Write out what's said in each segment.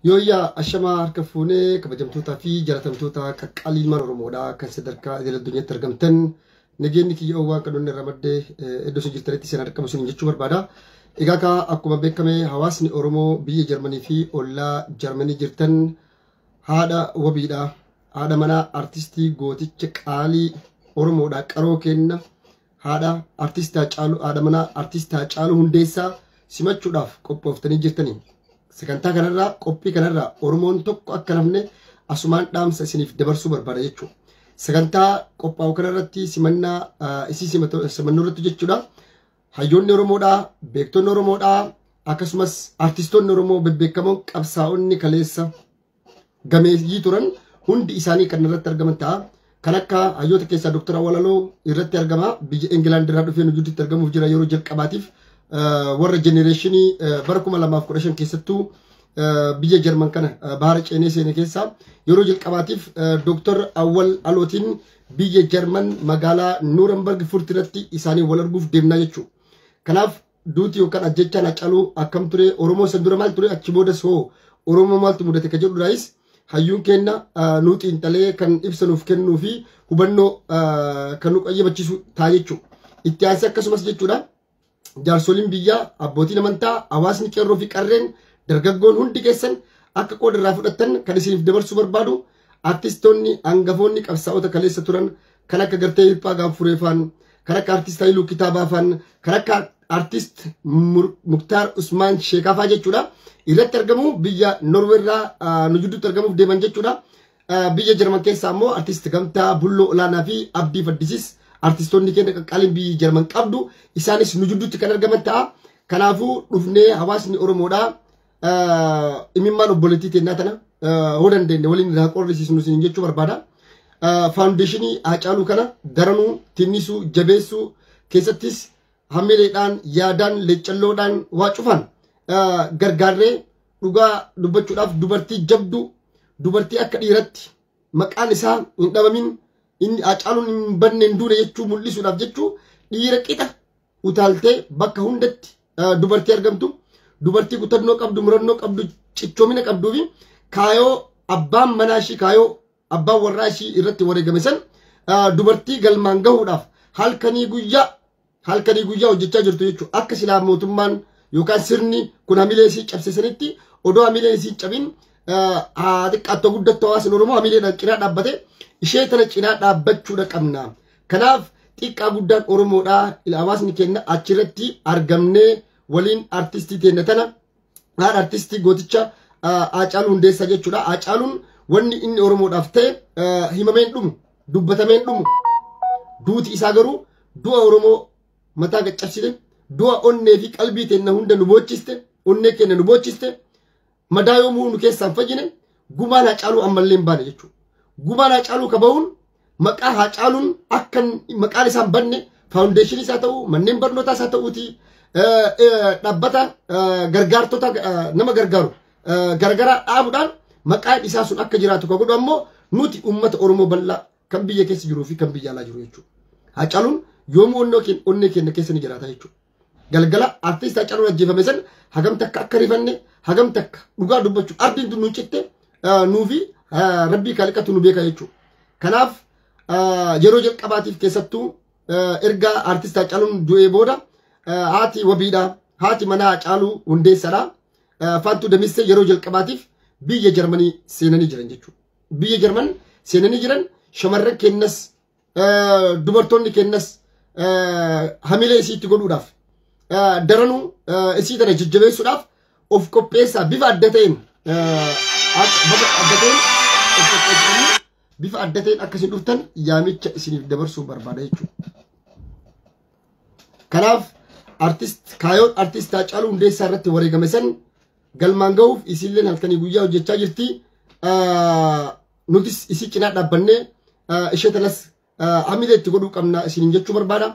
Yooyyaa ashamaa harka fuunee kabajamtootaa fi jaalatamtoota qaqqaalii ilmaan Oromoodhaa kan sadarkaa idil addunyaatti argamtan nageenyi kiyya waan kan onnee irraa maddee iddoo isin jirtanitti isin argamu isin jechuu barbaada. Egaa kaa akkuma beekame hawaasni Oromoo biyya Jarmanii fi ollaa Jarmanii jirtan haadha wabiidha. Haadha manaa artistii gooticha qaalii Oromoodhaa qaroo kenna. Haadha artistii Haacaaluu haadha manaa artistii Haacaaluu Hundeessaa simachuudhaaf qophooftanii jirtanii. Sagantaa kanarraa qophii kanarraa Oromoon tokko akka nafne asumaan dhaamsa isiniif dabarsuu barbaada jechuudha. Sagantaa qophaa'u kanarratti simannaa isii simannoo irratti jechuudha. Hayyoonni Oromoodhaa, beektonni Oromoodhaa, akkasumas artistoonni Oromoo bebbeekamoon qabsaa'onni kaleessa gameeyyii turan hundi isaanii kan irratti argaman ta'a. Kan akka hayyoota keessaa Dr. Awalaloo irratti argama. Biyya Ingilaand irraa dhufee nu jidduutti argamuuf jira yeroo jalqabaatiif. Warra jenereeshinii bara 2015 keessattuu biyya Jarman kana bahara ceenee seene keessaa yeroo jalqabaatiif Dr. Awwal Alootiin biyya Jarman magaalaa Nuurenberg Furti irratti isaanii wal arguuf deemnaa jechuudha. Kanaaf duuti yookaan ajjechaan Haacaaluu akkam ture, Oromoo san dura maal ture, achi boodas hoo Oromoo maaltu mudate ka jedhudhaayis hayyuun kenna nuu xiinxalee kan ibsa nuuf kennuu fi hubannoo kan nu qayyabachiisu ta'a jechuudha. Itti aansee akkasumas jechuudha. Jaarsoliin biyyaa, abbootiin amantaa, hawaasni qeerroo fi qarreen dargaggoon hundi keessan akka qooda irraa fudhattan kan isiniif dabarsuu barbaadu artistoonni hangafoonni qabsaa'ota kaleessa turan kan akka gartee Hirphaa Gaanfuree faan, kan akka artist Hayiluu Kitaabaa faan, kan akka artist Muktaar Usmaan Sheekaa faa jechuudha. Irratti argamu biyya Norweerraa nu jidduutti argamuuf deeman jechuudha. Biyya Jarman keessaa immoo artist Gamtaa Bulloo Olaanaa fi Abdii Faddisis artistoonni keenya qaqqaaliin biyyi Jarman qabdu isaanis nu jidduutti kan argaman ta'a. Kanaafuu dhufnee hawaasni Oromoodhaa imimmaan obboleettii teennaa tana hoo dandeenye waliin irraa qorrisiisnu isin jechuu barbaada. Faawundeeshinii Haacaaluu kana daranuu tinnisuu jabeessuu keessattis hamileedhaan yaadaan leeccalloodhaan waa cufan gargaarree dhugaa dubbachuudhaaf dubartii jabduu dubartii akka dhiiratti maqaan isaa hin dhabamin inni Haacaaluun hin badne hin duune jechuu mul'isuudhaaf jechuu dhiira qixa utaaltee bakka hundatti dubartii argamtu dubartii kutannoo qabdu murannoo qabdu cichoomina qabduu fi kaayoo abbaan manaa ishii kaayoo abbaan warraa ishii irratti wareegame san dubartii galmaan gahuudhaaf halkanii guyyaa hojjechaa jirtu jechuudha. Akka silaa mootummaan yookaan sirni kun hamilee isii cabsisanitti odoo hamilee isii cabin xiqqaattoo guddattuu hawaasni Oromoo hamileedhaan cinaa dhaabbate ishee tana cinaa dhaabbachuudha qabna. Kanaaf xiqqaa guddaan Oromoodhaa hawaasni keenya achirratti argamnee waliin artistii teenya tana haadha artistii gooticha Haacaaluu Hundeessaa jechuudha. Haacaaluun wanni inni Oromoodhaaf ta'e himameen dhumu dubbatameen dhumu duuti isaa garuu du'a Oromoo mataa gaccabsite du'a onnee fi qalbii teenya hunda nu boochiste onnee keenya nu boochiste madaa yoomuu nu keessaan fayyine gumaan Haacaaluu ammallee hin baane jechuudha. Gumaan Haacaaluu ka bahuun maqaa Haacaaluun akka maqaan isaan banne faawundeeshinii isaa ta'uu manneen barnootaa isaa ta'uuti dhaabbata gargaartota nama gargaaru garagaraa dhaabuudhaan maqaan isaa sun akka jiraatu ka godhu ammoo nuti uummata Oromoo bal'aa kan biyya keessa jiruu fi kan biyya alaa jiru jechuudha. Haacaaluun yoomuu onnee keenya keessa ni jiraata jechuudha. Galgala artist Haacaaluun ajjeefame san hagam takka akka rifanne hagam takka dhugaa dubbachuu ardiin tun nu citte nuufi rabbii kaaliqatu nu beeka jechuudha. Kanaaf yeroo jalqabaatiif keessattuu erga artist Haacaaluun du'ee booda haati wabiidha haati manaa Haacaaluu Hundeessaadha. Faantuu Damissee yeroo jalqabaatiif biyya Jarmanii seenanii jiran jechuudha. Biyya Jarman seenanii jiran shamarran kennas dubartoonni kennas hamilee isiitti godhuudhaaf daranuu isii tana jajjabeessuudhaaf of qopheessaa bifa adda ta'een bifa adda ta'een akkasiin dhuftan yaamicha isiniif dabarsuu barbaada jechuudha. Kanaaf artist kaayoon artist Haacaaluu Hundeessaa irratti wareegame san galmaan gahuuf isiilleen halkanii guyyaa hojjechaa jirti. Nutis isii cinaa dhaabbannee ishee tanas hamilee itti godhuu qabna isiniin jechuu barbaada.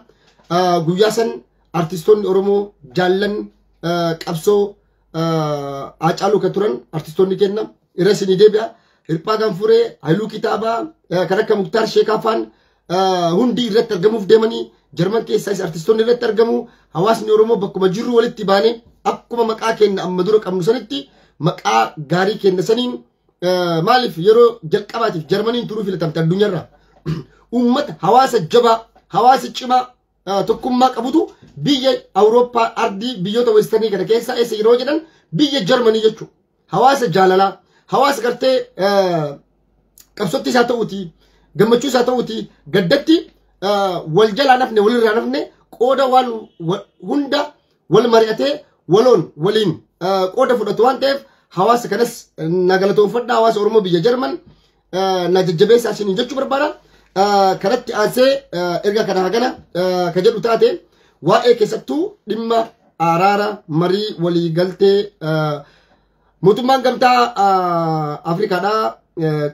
Guyyaa san artistoonni Oromoo jaallan qabsoo Haacaaluu kan turan artistoonni kenna irra isinii deebi'a. Hirphaa Gaanfuree, Hayiluu Kitaabaa, kan akka Muktaar Sheekaa faan hundi irratti argamuuf deemanii Jarman keessaas artistoonni irratti argamu. Hawaasni Oromoo bakkuma jirru walitti baane akkuma maqaa keenya amma dura qabnu sanitti maqaa gaarii kenna saniin maaliif yeroo jalqabaatiif Jarmaniin turuu filatamte addunyaarraa. Uummata hawaasa jabaa, hawaasa cimaa tokkummaa qabutu biyya Awurooppaa ardii biyyoota Westernii kana keessa eessa yeroo jedhan biyya Jarmanii jechuudha. Hawaasa jaalalaa, hawaasa gartee qabsootti isaa ta'uuti, gammachuu isaa ta'uuti, gaddatti wal jalaa nafne, walirraa nafne, qooda waan hunda wal mari'atee waloon waliin qooda fudhatu waan ta'eef hawaasa kanas na galatoonfadha. Hawaasa Oromoo biyya Jarman na jajjabeessaa isiniin jechuu barbaada. Kanatti aansee erga kana hagana ka jedhu taate waa'ee keessattuu dhimma araara marii waliigaltee mootummaan gamtaa Afrikaadhaa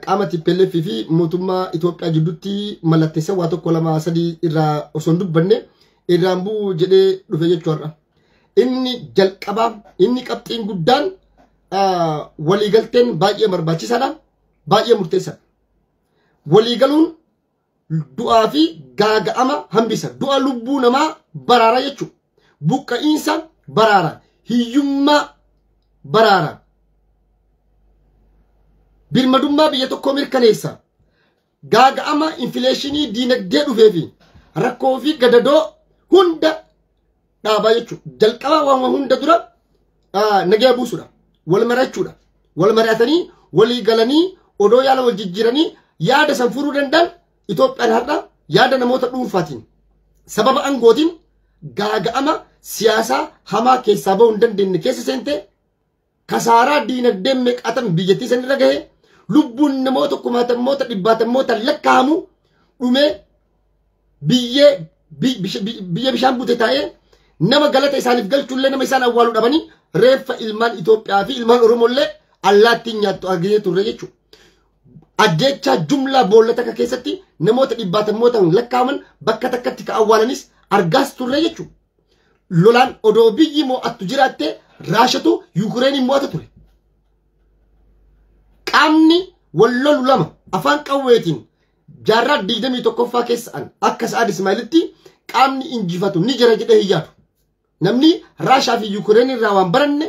qaama TPLF fi mootummaa Itoophiyaa jidduutti mallatteessa waa 1 2 3 irraa osoo hin dubbanne irraan bu'u jedhee dhufe jechuudha. Inni jalqabaa, inni qabxiin guddaan waliigalteen baay'ee barbaachisaadha, baay'ee murteessaadha. Waliigaluun du'aa fi gaaga'ama hambisa. Du'a lubbuu namaa baraara jechuudha. Buqqa'iinsa baraara. Hiyyummaa baraara. Birmadummaa biyya tokkoo mirkaneessa. Gaaga'ama infileeshinii diinagdee dhufee fi rakkoo fi gadadoo hunda dhaabaa jechuudha. Jalqaba waan hunda dura nagaya buusuudha. Wal mari'achuudha. Wal mari'atanii walii galanii odoo yaala wal jijjiiranii yaada san furuu danda'an. Itoophiyaan har'a yaada namoota dhuunfaatiin sababa aangootiin gaaga'ama siyaasaa hamaa keessaa bahuu hin dandeenye keessa seente, kasaaraa diinagdee meeqaatan biyyattii sanirra gahe, lubbuun namoota kumaatamoota dhibbaatamoota lakkaa'amu dhumee biyya bishaan bute taa'ee nama galata isaaniif galchuullee nama isaan awwaaluu dhabanii reeffa ilmaan Itoophiyaa fi ilmaan Oromollee allaattiin nyaattu arginee turre jechuudha. Ajjeechaa jumlaa boolla takka keessatti namoota dhibbaatamootaan lakkaa'aman bakka takkatti ka awwaalanis argaas turre jechuudha. Lolaan odoo biyyi mo'attu jiraatte Raashatu Yukireeniin mo'ata ture. Qaamni wal lolu lama afaan qawweetiin jaarraa 21ffaa keessa akka Sa'aad Ismaa'ilitti qaamni injifatu ni jira jedhee hin yaadu. Namni Raashaa fi Yukireen irraa waan baranne,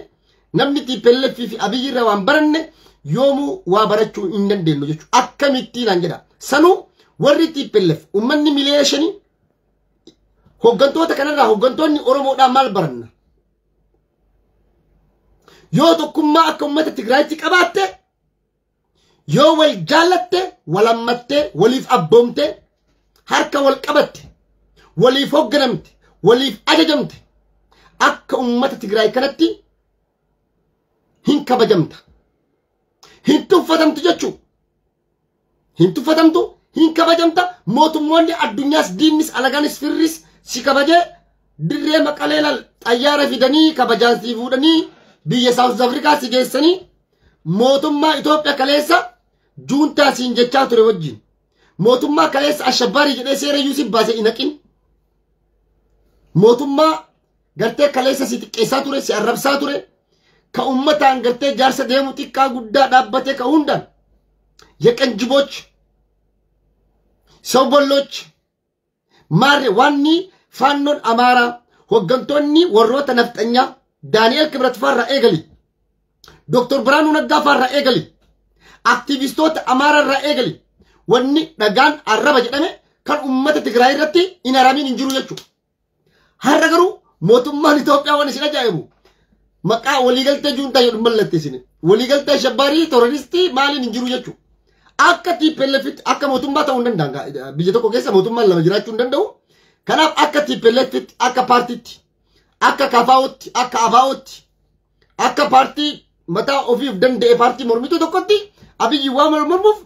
namni TPLF fi Abiyyi irraa waan baranne yoomuu waa barachuu hin dandeenyu jechuudha. Akkamittiin naan jedha. Sanuu warri TPLF uummanni miliyoona 5 hooggantoota kanarraa hooggantoonni Oromoodhaan maal baranna? Yoo tokkummaa akka uummata Tigraayitti qabaatte, yoo wal jaallatte, wal hammatte, waliif abboomte, harka wal qabatte, waliif hoogganamte, waliif ajajamte, akka uummata Tigraay kanatti hin kabajamta. Hin tuffatamtu jechuudha. Hin tuffatamtu, hin kabajamta. Mootummoonni addunyaas diinnis alagaanis firris si kabajee dirree Maqalee laal xayyaara fidanii kabajaan si fuudhanii biyya Saawuz Afrikaa si geessanii mootummaa Itoophiyaa kaleessa juuntaa siin jechaa ture wajjin. Mootummaa kaleessa ashabbaarii jedhee seera iyyuu si baasee hin haqin. Mootummaa gartee kaleessa si xiqqeessaa ture, si arrabsaa ture. Ka uummataan gartee jaarsa deemu xiqqaa guddaa dhaabbatee ka hundaan የቀንጅቦች ሰው በሎች ማሬ ዋኒ ፋኖን አማራ ሆገንቶኒ ወሮተ ነፍጠኛ ዳንኤል ክብረት ፋራ ኤገሊ ዶክተር ብርሃኑ ነጋ ፋራ ኤገሊ አክቲቪስቶት አማራ ራ ኤገሊ ወኒ ደጋን አረበ ጀደመ ከን ኡመተ ትግራይ ረቲ ኢነራሚን እንጅሩ ጀቹ ሀረገሩ ሞቱማን ኢትዮጵያ ወን ሲነጃይቡ መቃ ወሊገልተ ጁንታ የዱ መለተሲነ ወሊገልተ ሸባሪ ቴሮሪስቲ ማሊን እንጅሩ ጀቹ akka TPLF akka mootummaa ta'uu hin danda'an biyya tokko keessa mootummaan lama jiraachuu hin danda'u. Kanaaf akka TPLF akka paartiitti akka KFO'tti akka ABO'tti akka paartii mataa ofiif danda'e paartii mormituu tokkotti Abiyyi waan mormuuf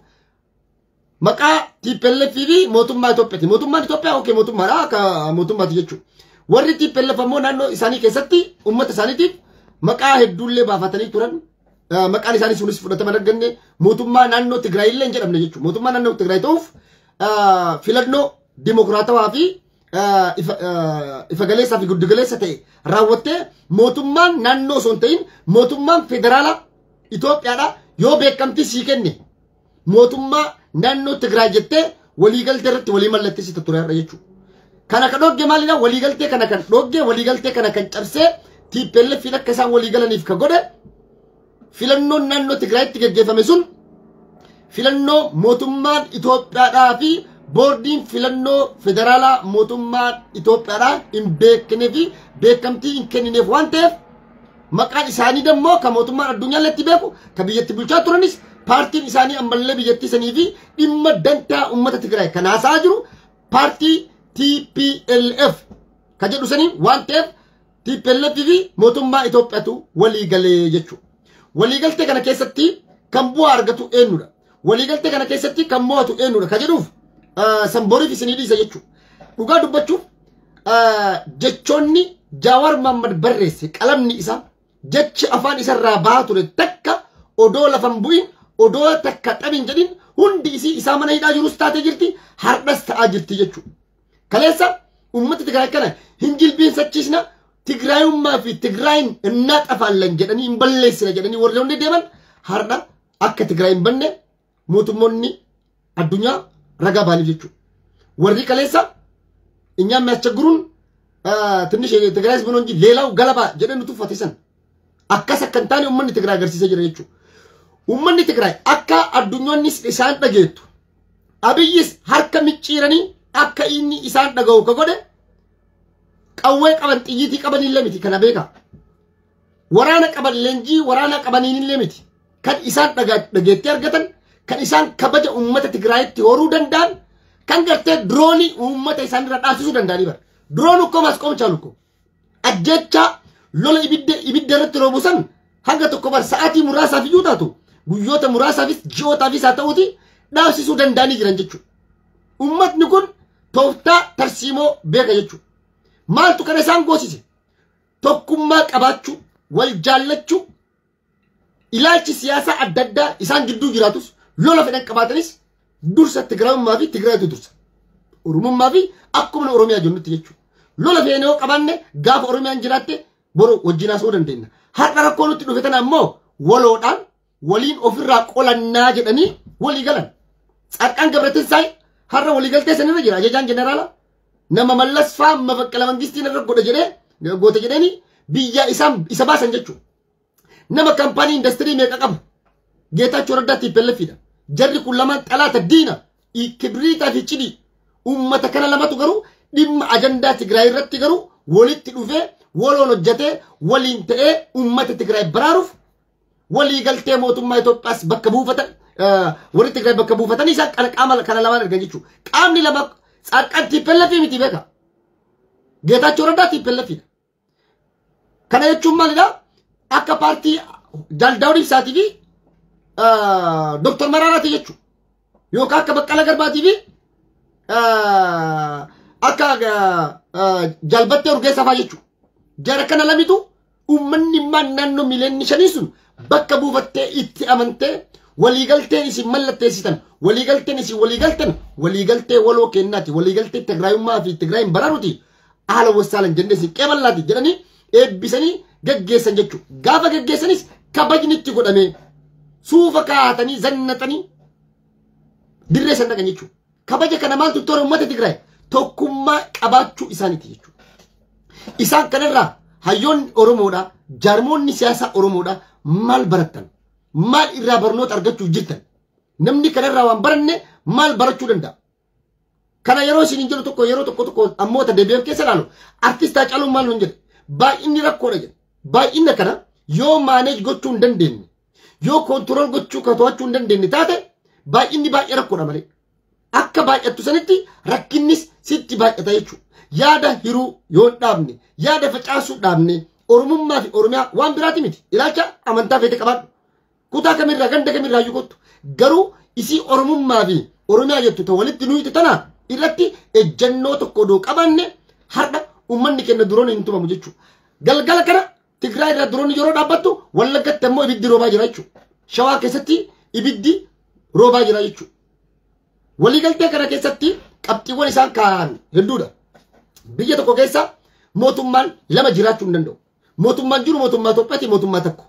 maqaa TPLF fi mootummaa Itoophiyaati. Mootummaan Itoophiyaa okee mootummaadha akka mootummaati jechuudha. Warri TPLF ammoo naannoo isaanii keessatti uummata isaaniitiif maqaa hedduullee baafatanii turan. Maqaan isaanii sunis fudhatama arganne mootummaa naannoo Tigraay illee hin jedhamne jechuudha. Mootummaa naannoo Tigraay ta'uuf filannoo dimokiraatawaa fi ifa galeessaa fi giddu galeessa ta'e raawwattee mootummaan naannoo osoo hin ta'in mootummaan federaalaa Itoophiyaadha yoo beekamtii sii kenne mootummaa naannoo Tigraay jettee waliigaltee irratti walii mallatteessita ture har'a jechuudha. Kana kan dhoogge maalidha? Waliigaltee kana kan dhoogge, waliigaltee kana kan cabsee TPLF akka isaan waliigalaniif ka godhe Filannoon naannoo Tigraayitti gaggeeffame sun filannoo mootummaan Itoophiyaadhaa fi boordiin filannoo federaalaa mootummaan Itoophiyaadhaa hin beeknee fi beekamtii hin kennineef waan ta'eef maqaan isaanii dammoo kan mootummaan addunyaallee beeku kan biyyatti bulchaa turanis paartiin isaanii ammallee biyyattii sanii fi dhimma dantaa uummata Tigraay kan haasa'aa jiru paartii TPLF kan jedhu sanii waan ta'eef TPLF fi mootummaa Itoophiyaatu walii galee jechuudha. Waliigaltee kana keessatti kan bu'aa argatu eenyudha? Waliigaltee kana keessatti kan mo'atu eenyudha? Kan jedhuuf sanboriif isinii dhiisa jechuudha. Dhugaa dubbachuuf jechoonni Jawaar Mohammad barreesse qalamni isaa jechi afaan isarraa bahaa ture takka odoo lafan bu'in odoo takka xabin jedhin hundi isii isaa mana hidhaa jirus taatee jirti hardhas ta'aa jirti jechuudha. Kaleessa uummata Tigraay kana hin jilbiinsachiisna Tigraayummaa fi Tigraayin innaa xafaallan jedhanii hin balleessina jedhanii warri hundi deeman hardha akka Tigraay hin banne mootummoonni addunyaa ragaa baaniif jechuudha. Warri kaleessa እኛም የሚያስቸግሩን ትንሽ የትግራይ ህዝብ ነው እንጂ ሌላው ገለባ jedhanii nu tuffatisan akkas akka hin taane uummanni Tigraay agarsiisee jira jechuudha. Uummanni Tigraay akka addunyoonnis isaan dhageettu Abiyyis harka micciiranii akka inni isaan dhaga'u ka godhe qawwee qaban xiyyiitii qabanillee miti kana beeka. Waraana qaban leenjii waraana qabaniinillee miti kan isaan dhageettee argatan kan isaan kabaja uummata Tigraayitti horuu danda'an kan gartee diroonii uummata isaanirra dhaabsisuu danda'anii bara. Diroon ukkoo maasqoom caalu ukkoo. Ajjecha lola ibidda irratti roobu san hanga tokko bar sa'aatii muraasaaf iyyuu taatu guyyoota muraasaafis ji'ootaafis haa ta'uuti dhaabsisuu danda'anii jiran jechuudha. Uummatni kun tooftaa tarsiimoo beeka jechuudha. Maaltu kana isaan goosise? Tokkummaa qabaachuu, wal jaallachuu, ilaalchi siyaasaa adda addaa isaan gidduu jiraatus lola fedhan qabaatanis dursa Tigraayummaa fi Tigraayitu dursa. Oromummaa fi akkuma Oromiyaa jennutti jechuudha. Lola feene yoo qabaanne gaafa Oromiyaan jiraatte boru wajjin haasa'uu dandeenya. Har'a rakkoo nutti dhufe tana ammoo waloodhaan waliin ofirraa qolannaa jedhanii walii galan. Tsaadqaan Gabratinsaay har'a walii galtee sanirra jira. Ajajaan jeneraala nama Mallas fa'aa mafaqqala mangistiin irra godha jedhee goota jedhanii biyya isaan isa baasan jechuudha. Nama kaampaanii indastirii meeqa qabu? Geetaachoo Raddaa TPLFidha. Jarri kun lamaan xalaata diina kibriitaa fi cidii uummata kana lamatu garuu dhimma ajandaa Tigraay irratti garuu walitti dhufee waloon hojjetee waliin ta'ee uummata Tigraay baraaruuf walii galtee mootummaa Itoophiyaas bakka buufatan warri Tigraay bakka buufatanii isaan qaama kana lamaan argan jechuudha. Qaamni lama Tsaadqaan TPLF miti beeka. Geetaachoo Raddaa TPLFidha. Kana jechuun maalidha? Akka paartii Daawud Ibsaatii fi Dr. Maraaraati jechuudha. Yookaan akka Baqqalaa Garbaatii fi akka Jalbattee Urgeessaa fa'aa jechuudha. Jara kana lamitu uummanni naannoo miliyoonni 5 sun bakka buufattee itti amantee waliigalteen isin mallatteessitan waliigalteen isin waliigaltan waliigaltee waloo kennaati waliigaltee Tigraayummaa fi Tigraayin baraaruuti haala wassaalan jennee isin qeeballaati jedhanii eebbisanii gaggeessan jechuudha. Gaafa gaggeessanis kabajni itti godhamee suufa kaa'atanii zannatanii dirree san dhaqan jechuudha. Kabaja kana maaltu toora uummata Tigraay tokkummaa qabaachuu isaaniiti jechuudha. Isaan kanarraa hayyoonni Oromoodhaa, jaarmoonni siyaasaa Oromoodhaa maal barattan? Maal irraa barnoota argachuuf jirtan? Namni kanarraa waan baranne maal barachuu danda'a? Kana yeroo isin hin jedhu tokko yeroo tokko tokko ammoo deebi'eef keessa ilaalu artist Haacaaluun maal nuun jedhe? Baay'inni rakkoodha jedhe. Baay'ina kana yoo maaneej gochuu hin dandeenye yoo koontirool gochuu ka to'achuu hin dandeenye taate baay'inni baay'ee rakkoodha malee. Akka baay'attu sanitti rakkinnis sitti baay'ata jechuudha. Yaada hiruu yoo hin dhaabne, yaada facaasuu dhaabne, Oromummaa fi Oromiyaa waan biraati miti. Ilaalcha amantaa feete qabaadhu. Kutaa kamirraa ganda kamirraa iyyuu kottu. Garuu isii Oromummaa fi Oromiyaa jettu ta walitti nuyi tana irratti ejjennoo tokko odoo qabaanne har'a uummanni keenya duroon hin tumamu jechuudha. Galgala kana Tigraay irraa duroon yeroo dhaabbattu Wallaggatti ammoo ibiddi roobaa jira jechuudha. Shawaa keessatti ibiddi roobaa jira jechuudha. Waliigaltee kana keessatti qabxiiwwan isaan kaa'an hedduudha. Biyya tokko keessa mootummaan lama jiraachuu hin danda'u. Mootummaan jiru mootummaa Itoophiyaati mootummaa tokko.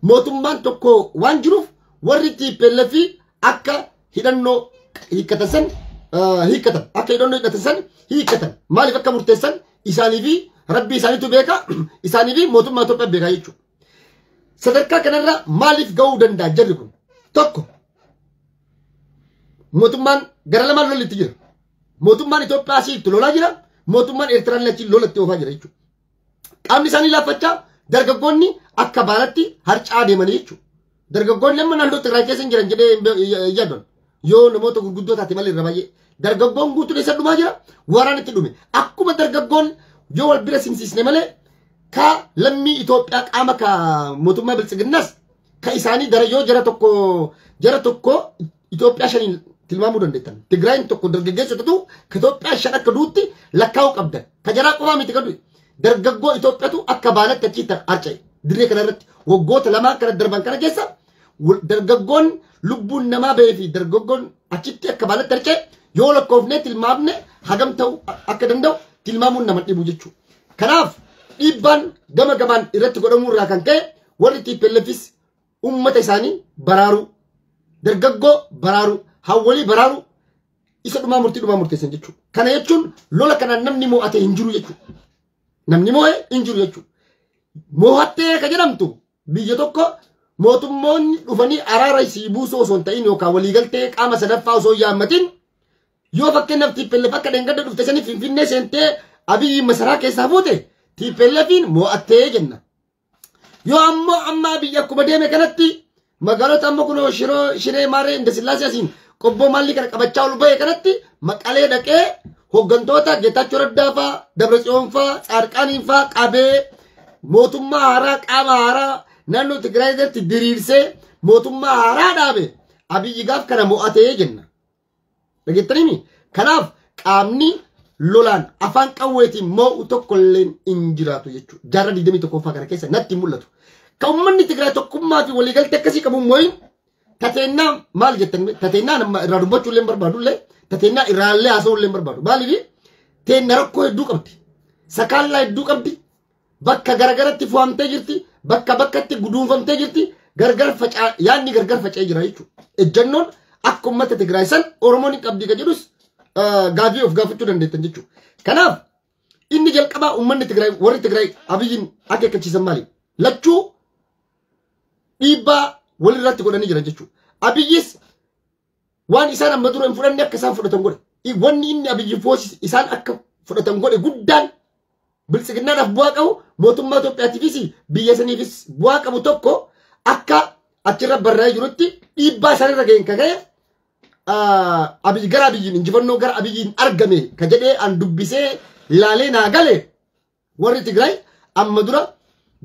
Mootummaan tokko waan jiruuf warri TPLF akka hidhannoo hiikkatan san hiikkatan akka hidhannoo hidhatan san hiikkatan maaliif akka murteessan isaanii fi rabbi isaaniitu beeka isaanii fi mootummaa Itoophiyaa beeka jechuudha. Sadarkaa kanarra maaliif ga'uu danda'a jarri kun? Tokko, mootummaan gara lamaan lolli itti jira. Mootummaan Itoophiyaa asii itti lolaa jira. Mootummaan Eertiraan achi lolatti oofaa jira jechuudha. Qaamni isaanii laaffachaa dargaggoonni akka baalatti harcaa deemanii jechuudha. Dargaggoonni amma naannoo Tigraay keessa hin jiran jedhee yaadan yoo namoota gurguddoo taate malee irra baay'ee dargaggoon guutuun eessa dhumaa jira? Waraan itti dhume. Akkuma dargaggoon yoo wal bira simsiisne malee ka lammii Itoophiyaa qaama ka mootummaa biltsiginnaas ka isaanii gara yoo jara tokko Itoophiyaa shaniin tilmaamuu dandeettan. Tigraayin tokko dargaggeessotatu ka Itoophiyaa shan akka duutti lakkaa'uu qabdan. Ka jaraa qofaa miti ka du'e. Dargaggoo Itoophiyaatu akka baalatti achi harca'e. Dirree kanarratti waggoota lamaa kana darban kana keessa dargaggoon lubbuun namaa bahee fi dargaggoon achitti akka baalatti harca'e yoo lakkoofnee tilmaamne hagam ta'uu akka danda'u tilmaamuun nama dhibu jechuudha. Kanaaf dhiibbaan gama gamaan irratti godhamuu irraa kan ka'e warri TPLFis uummata isaanii baraaruu, dargaggoo baraaruu, hawwalii baraaruu isa dhumaa murtii dhumaa murteessan jechuudha. Kana jechuun lola kanaan namni mo'ate hin jiru jechuudha. Namni mo'e hin jiru jechuudha. Mo'attee ka jedhamtu biyya tokko mootummoonni dhufanii araara isii buusuu osoo hin ta'in yookaan waliigaltee qaama sadaffaa osoo hin yaammatin yoo fakkeenyaaf TPLF akka dheengadda dhufte sanii Finfinnee seentee Abiyyi masaraa keessaa fuute TPLFiin mo'attee jenna. Yoo ammoo amma Abiyyi akkuma deeme kanatti magaalota amma kunoo Shiree Maaree Indasillaasee asiin qobboo maallii kana qabachaa ol ba'e kanatti Maqalee dhaqee hooggantoota Geetaachoo Raddaa fa'aa, Dabratsiyoon fa'aa, Tsaadqaaniin fa'aa qabee mootummaa haaraa qaama haaraa naannoo Tigraay irratti diriirsee mootummaa haaraa dhaabe Abiyyi gaaf kana mo'atee jenna. Dhageettaniimi? Kanaaf qaamni lolaan afaan qawweetiin moo'u tokkollee hin jiraatu jechuudha. Jaarraa 21ffaa kana keessa natti hin mul'atu. Kan uummanni Tigraay tokkummaa fi waliigaltee akkasii qabu moo'in tateennaa maal jettan tateennaa nama irraa dubbachuu illee hin barbaadu illee tateennaa irraallee haasa'uu illee hin barbaadu. Maaliif teenna rakkoo hedduu qabdi. Sakaallaa hedduu qabdi. Bakka garagaratti fu'amtee jirti. Bakka bakkatti guduunfamtee jirti. Gargar facaa yaadni gargar faca'ee jira jechuudha. Ejjannoon akka uummata Tigraay san Oromoon hin qabdi ka jedhus gaafii of gaafachuu dandeettan jechuudha. Kanaaf inni jalqabaa uummanni Tigraay warri Tigraay Abiyyiin akeekkachiisan maali? Lachuu dhiibbaa walirratti godhanii jiran jechuudha. Abiyyis waan isaan amma dura hin fudhanne akka isaan fudhatan godhe. Wanni inni Abiyyi foosise isaan akka fudhatan godhe guddaan biltsiginnaadhaaf bu'aa qabu mootummaa Itoophiyaatiifis biyya saniifis bu'aa qabu tokko akka achirra barraa'ee jirutti dhiibbaa isaanirra ga'een ka ga'e Abiyyi gara Abiyyiin injifannoo gara Abiyyiin argame ka jedhee an dubbisee laalee naa gale warri Tigraay amma dura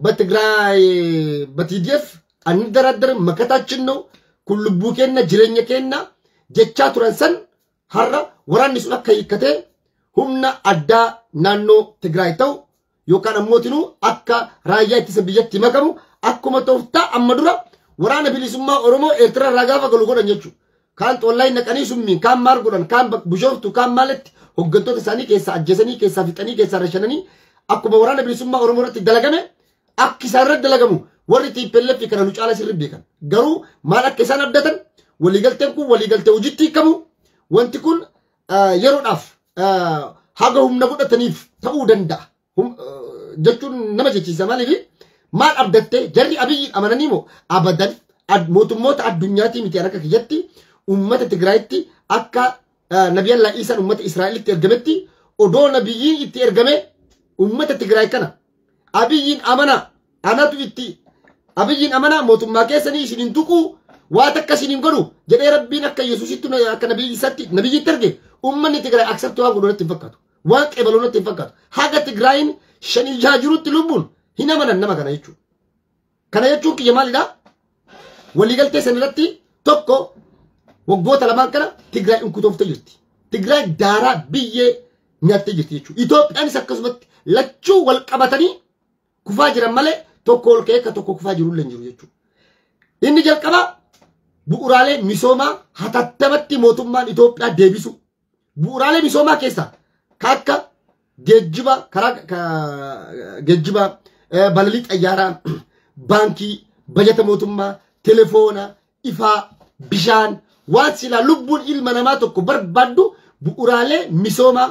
በትግራይ በቲዲኤፍ አንደራደርም መከታችን ነው kun lubbuu kenna jireenya kenna jechaa turan san har'a waraanni sun akka hiikkatee humna addaa naannoo Tigraay ta'u yookaan ammootinuu akka raayyaa ittisa biyyatti makamu akkuma tooftaa amma dura waraana bilisummaa Oromoo Eertiraa irraa gaafa galu godhan jechuudha. Kaan xollaa hin naqanii summiin kaan maal godhan kaan bishooftu kaan maalitti hooggantoota isaanii keessaa ajjeesanii keessaa fixanii keessaa rashananii akkuma waraana bilisummaa Oromoo irratti dalagame akka isaan irratti dalagamu warri TPLF kana nu caala sirrii beekan. Garuu maal akka isaan abdatan waliigalteen kun waliigaltee hojiitti hiikamu wanti kun yeroodhaaf haga humna godhataniif ta'uu danda'a jechuun nama jechiisa. Maaliif maal abdattee jarri Abiyyiin amananii moo abadan mootummoota addunyaatii miti akka kiyyatti uummata Tigraayitti akka Nabiyallaa Iisaan uummata Israa'elitti ergametti odoo nabiyyiin itti ergame uummata Tigraay kana Abiyyiin amana anatu itti Abiyyiin amana mootummaa keessanii isin hin tuqu waa takka isin hin godhu jedhee Rabbiin akka Yesuusitti akka nabiyyi isaatti nabiyyitti erge uummanni Tigraay aksepti waan godhu natti hin fakkaatu waan qeebaluu natti hin fakkaatu haga Tigraayin shanii jaha jirutti lubbuun hin amanan nama kana jechuudha. Kana jechuun kiyya maalidha? Waliigaltee san irratti tokko waggoota lamaan kana Tigraay inkutooftee jirti. Tigraay daaraa biyyee nyaattee jirti jechuudha. Itoophiyaanis akkasumatti lachuu wal qabatanii kufaa jiran malee tokko ol ka'ee akka tokko kufaa jirullee hin jiru jechuudha. Inni jalqabaa bu'uuraalee misoomaa hatattamatti mootummaan Itoophiyaa deebisu. Bu'uuraalee misoomaa keessaa akka geejjiba karaa geejjiba balalii xayyaaraa, baankii, bajata mootummaa, telefoona, ifaa, bishaan waan silaa lubbuun ilma namaa tokko barbaaddu bu'uuraalee misoomaa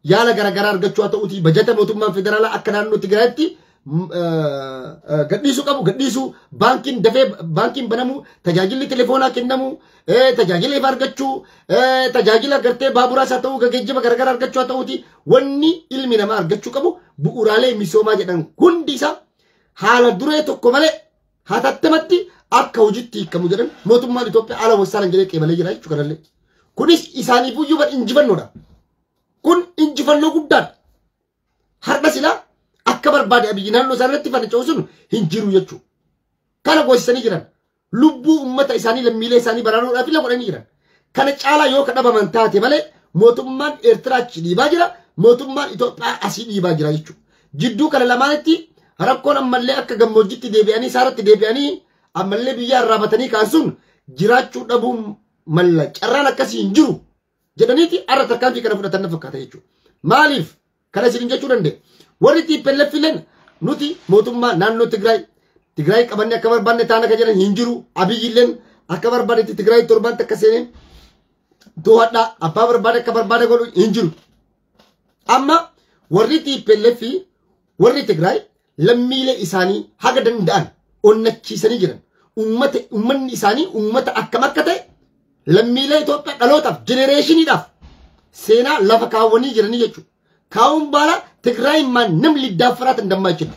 yaala garaagaraa argachuu haa ta'uuti bajata mootummaan federaalaa akka naannoo Tigraayitti gadhiisuu qabu gadhiisuu, baankiin dafee baankiin banamu, tajaajilli telefoonaa kennamu, tajaajila ifa argachuu, tajaajila gartee baaburaas haa ta'uu, geejjiba garaagaraa argachuu haa ta'uuti, wanni ilmi namaa argachuu qabu bu'uuraalee misoomaa jedhan hundi isaa haala duree tokko malee hatattamatti akka hojiitti hiikamu jedhan mootummaan Itoophiyaa haala wassaalan jedhee qeebalee jira jechuudha kanallee. Kunis isaaniifuyyuu bar injifannoodha. Kun injifannoo guddaadha. Har'a silaa akka barbaade Abiyyi naannoo isaa irratti fanca'u sun hin jiru jechuudha. Kana goosisanii jiran. Lubbuu uummata isaanii lammiilee isaanii baraaruudhaaf illee godhanii jiran. Kana caalaa yoo kadhabaman taate malee mootummaan Eertiraa achi dhiibaa jira, mootummaan Itoophiyaa asii dhiibaa jira jechuudha. Jidduu kana lamaanitti rakkoon ammallee akka gammoojjitti deebi'anii isaarratti deebi'anii ammallee biyya arraabatanii ka'an sun jiraachuu dhabuun malla carraan akkasii hin jiru jedhaniiti har'a tarkaanfii kana fudhatan na fakkaata jechuudha. Maaliif kana isin jechuu danda'e? Warri TPLF illeen nuti mootummaa naannoo Tigraay qabannee akka barbaanne taana kan jedhan hin jiru. Abiyyi illeen akka barbaadetti Tigraay torbaan takka seenee to'adhaa abbaa barbaade akka barbaade godhu hin jiru. Amma warri TPLF warri Tigraay lammiilee isaanii haga danda'an onnachiisanii jiran. Uummanni isaanii uummata akkam akka ta'e lammiilee Itoophiyaa dhalootaaf jenereeshiniidhaaf seenaa lafa kaawwanii jiranii jechuudha. Kaawun baala Tigraay maan namni liddaafaraatan dammaa jechuudha.